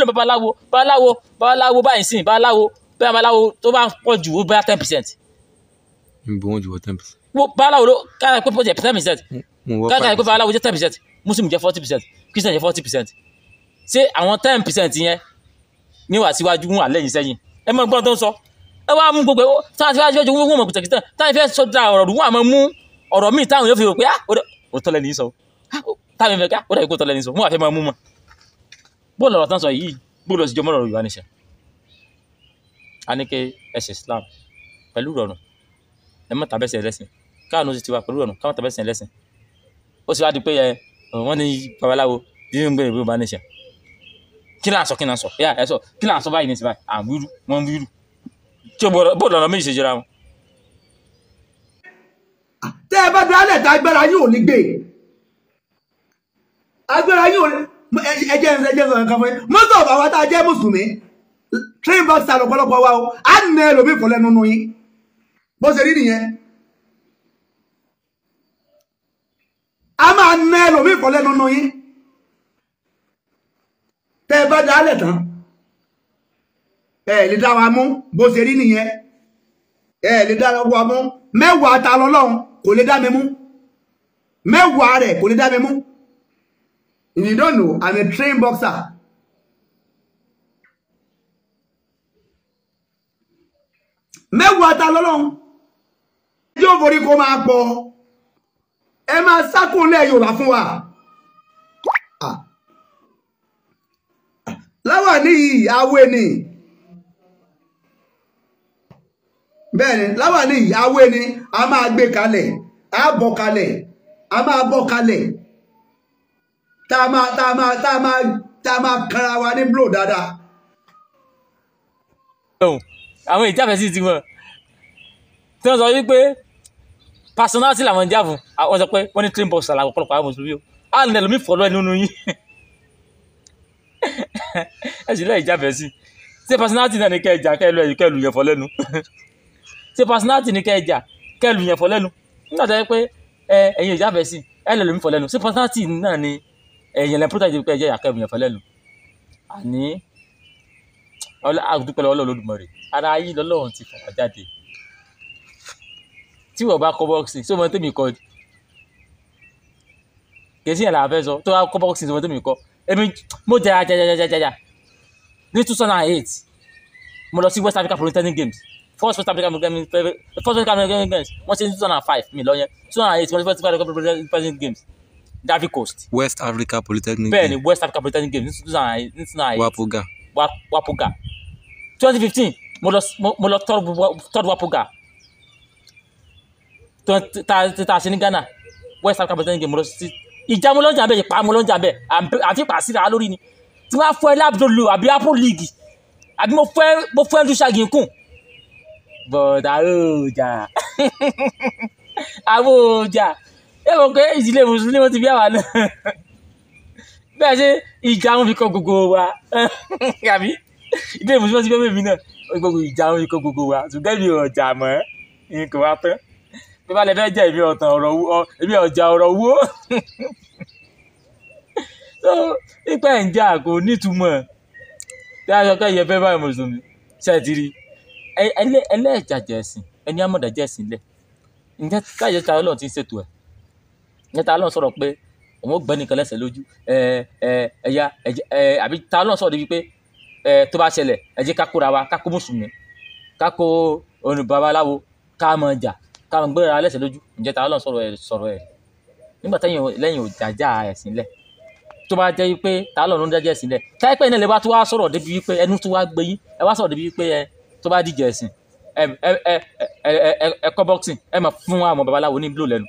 babaláwo babaláwo babaláwo báyìí sìn babaláwo Bẹ́ẹ̀ babaláwo tó bá pọ̀ jù ó bá 10%. Níbo wọn jù wọ 10%? Babaláwo ló kára pé pọ̀ jẹ́ 10%. Mo wọ Kára pé 5%. Babaláwo jẹ́ 10%, Muslim jẹ́ 40%, Christian jẹ́ 40%. Ṣé àwọn 10% yẹn ní wà síwájú wọn àlẹ́yìn sẹ́yìn? Ẹ mọ gbọ́n tó ń sọ. Ẹ wá mú gbogbo ẹ táwọn ti fẹ́ wọ́n mọ̀ kìtàkìtà táwọn fẹ́ sọ da ọ̀rọ̀ rú wọn àmọ́ mú ọ̀rọ̀ míì táwọn yóò fi rò pé ah ó tọ́lẹ̀ ní sọ. Táwọn fẹ́ ká ó dàbí kó tọ́lẹ̀ ní sọ, wọ́n wà fẹ́ máa mú mọ́. Bóòlù ọ̀rọ̀ tán sọ yìí, bóòlù ọ̀sìn jọmọ́ ọ̀rọ̀ Yorùbá nìṣẹ́. A ní kí ẹsẹ̀ Islam pẹ̀lú ìrọ̀rùn, ẹ má tàbẹ́sẹ̀ ẹlẹ́sìn. Káàánú sì ti wà pẹ̀lú ìrọ̀rùn, káwọn tàbẹ́sẹ̀ ẹlẹ́sìn. Ó sì wá di pé ẹ wọ́n ní babaláwo nínú gbé Yorùbá nìṣẹ́. Kí là ń sọ, kí là ń sọ? Yá ẹ sọ, kí là ń sọ báyìí ní ìsìn báyìí? À ń wíru, wọ́n ń wíru. Tí o bóòlù ọ̀nà méjì ṣe jọra wọn. Tẹ́ ẹ bá dálẹ̀ tá agbára yín ò ní gbé. Agbára yín ò ní. Ẹ jẹ́ sọ nǹkan fún yín. Most of àwa tá a jẹ́ mùsùlùmí, train boxer lọ́pọ̀lọpọ̀ wa o, á nà ẹlòmíì fọ́ lẹ́nu nù yín. Bó ṣe rí nìyẹn. A máa nà ẹlòmíì fọ́ lẹ́nu nù yín. Tẹ́ ẹ bá dálẹ̀ tán, ẹ lè dá wa mú. Bó ṣe rí nìyẹn. Ẹ lè dá wa mú. Mẹ́wàá ta lọ́lọ́run kò lè dá mi mú. Mẹ́wàá rẹ̀ kò lè dá mi mú. If you don't know, I'm a trained boxer. Mẹ́wàá ta lọ́lọ́run. Yóò forí kó máa pọ̀. Ẹ máa sákòólẹ̀ Yorùbá fún wa. Láwàní yìí, awé ni. Bẹ́ẹ̀ni, láwàní yìí, awé ni. A máa gbé kalẹ̀, a bọ̀ kalẹ̀, a máa bọ̀ kalẹ̀. Tá a máa kanra wa ní blow dáadáa. Àwọn ìjáfẹ́ sí ti wọn. Tí wọ́n sọ wípé personality làwọn ń jà fún, àwọn sọ pé wọ́n ní train boxer làwọn ọ̀pọ̀lọpọ̀ àwọn mùsùlùmí o. Á nà ẹlòmíì fọ̀lọ́ ẹ nínú yín. Ẹ sì lẹ́yìn ìjáfẹ́ sí. Ṣé personality náà ni kẹ́ ẹ jà kẹ́ ẹ lọ ẹ̀yìn kẹ́ ẹ lù yẹn fọ́ lẹ́nu? Ṣé personality ni kẹ́ ẹ jà kẹ́ ẹ lù yẹn fọ́ lẹ́nu? Nígbà tó yẹ pé ẹ̀yin ìjáfẹ́ sí, ẹ lè lòmí fọ́ lẹ́nu. Ṣé personality náà ni ẹ̀yin lẹ́ protect pé ẹ jẹ́ kẹ́ ẹ lù yẹn fọ́ lẹ́nu? Àní àdúpẹ́ lọ́wọ́ Olódùmarè, ara yín lọ́lọ́run ti fà wá jáde. Tí wọ́n bá kọ́ boxing, ṣé o mọ tèmi kọ́ ni? Kì í sí yẹn là á fẹ́ sọ, tó bá kọ́ boxing, ṣé o mọ tèmi kọ́? Èmi mo jà jà jà jà jà jà ní 2008, mo lọ sí West Africa Polytechnic Games, first West Africa first West Africa Games. Wọ́n ṣe ní 2005, mi lọ yẹn. 2008, wọ́n ṣe West Africa Polytechnic Games, Ivory Coast. West Africa Polytechnic. Bẹ́ẹ̀ ni, West Africa Polytechnic Games ní 2008. Wapoga. Wapoga. 2015, mo lọ third Wapoga tá a ṣe ní Ghana, West Africa Polytechnic Games. Mo lọ sí ìjà, mo lọ ń jà bẹ́ẹ̀, ìpa mo lọ ń jà bẹ́ẹ̀, àti pàṣírà lórí ni tí wọ́n á fọ́ ẹ lábdolo àbí Apple League àbí mo fẹ́ ndúṣàgì kùn but àròjà àwòjà. Ẹ mọ̀ pé ìdílé mùsùlùmí wọn ti bí àwa náà bẹ́ẹ̀, ṣe ìjà wọn fi kọ́ gbogbo wa, àbí ìdílé mùsùlùmí wọn ti bí ẹ̀mí náà, gbogbo ìjà wọn fi kọ́ gbogbo wa. Ṣùgbọ́n èmi ò jà mọ́, kò wá tán bí bá lè fẹ́ jẹ́ èmi ọ̀tàn ọ̀rọ̀ owó, èmi ọ̀jà ọ̀rọ̀ owó. So ipa ẹ̀ ń jà kò nítumọ̀ tí a sọ pé ẹ̀yẹ fẹ́ báyìí mùsùlùmí ṣe ti rí ẹlẹ́ẹ̀jàjẹ̀ ẹ̀sìn ẹni amọ̀dàjẹ̀ ẹ̀sìn lẹ̀. Ǹjẹ́ káyọ̀ ta Ọlọ́run ti ń ṣètò ẹ̀? Ǹjẹ́ ta Ọlọ́run sọ̀rọ̀ pé òun ó gbẹ́ nìkan lẹ́sẹ̀ lójú ẹ ẹ ẹ̀yà ẹ àbí ta Ọlọ́run sọ̀rọ̀ débi pé ẹ tó bá ṣẹlẹ̀, ẹ jẹ́ ká kóra wa, ká kó mùsùlùmí, ká kó oní babaláwo, ká mọ̀ jà, ká mọ̀ gbéra lẹ́sẹ̀ lójú? Ǹjẹ́ ta Ọlọ́run sọ̀rọ̀ ẹ̀ nígbà tẹ́yìn lẹ́yìn òjàjà ẹ̀sìn lẹ̀? Tó bá jẹ́ wípé ta Ọlọ́run ń dájẹ́ ẹ̀sìn lẹ̀, táyé iná lè wá tó wá sọ̀rọ̀ débi wípé ẹnu tó wá gbé yín, ẹ wá sọ̀rọ̀ débi wípé ẹ tó bá díje ẹ̀sìn, ẹ ẹ ẹ ẹ ẹ ẹ kọ́ boxing, ẹ máa fún àwọn babaláwo ní blow lẹ́nu.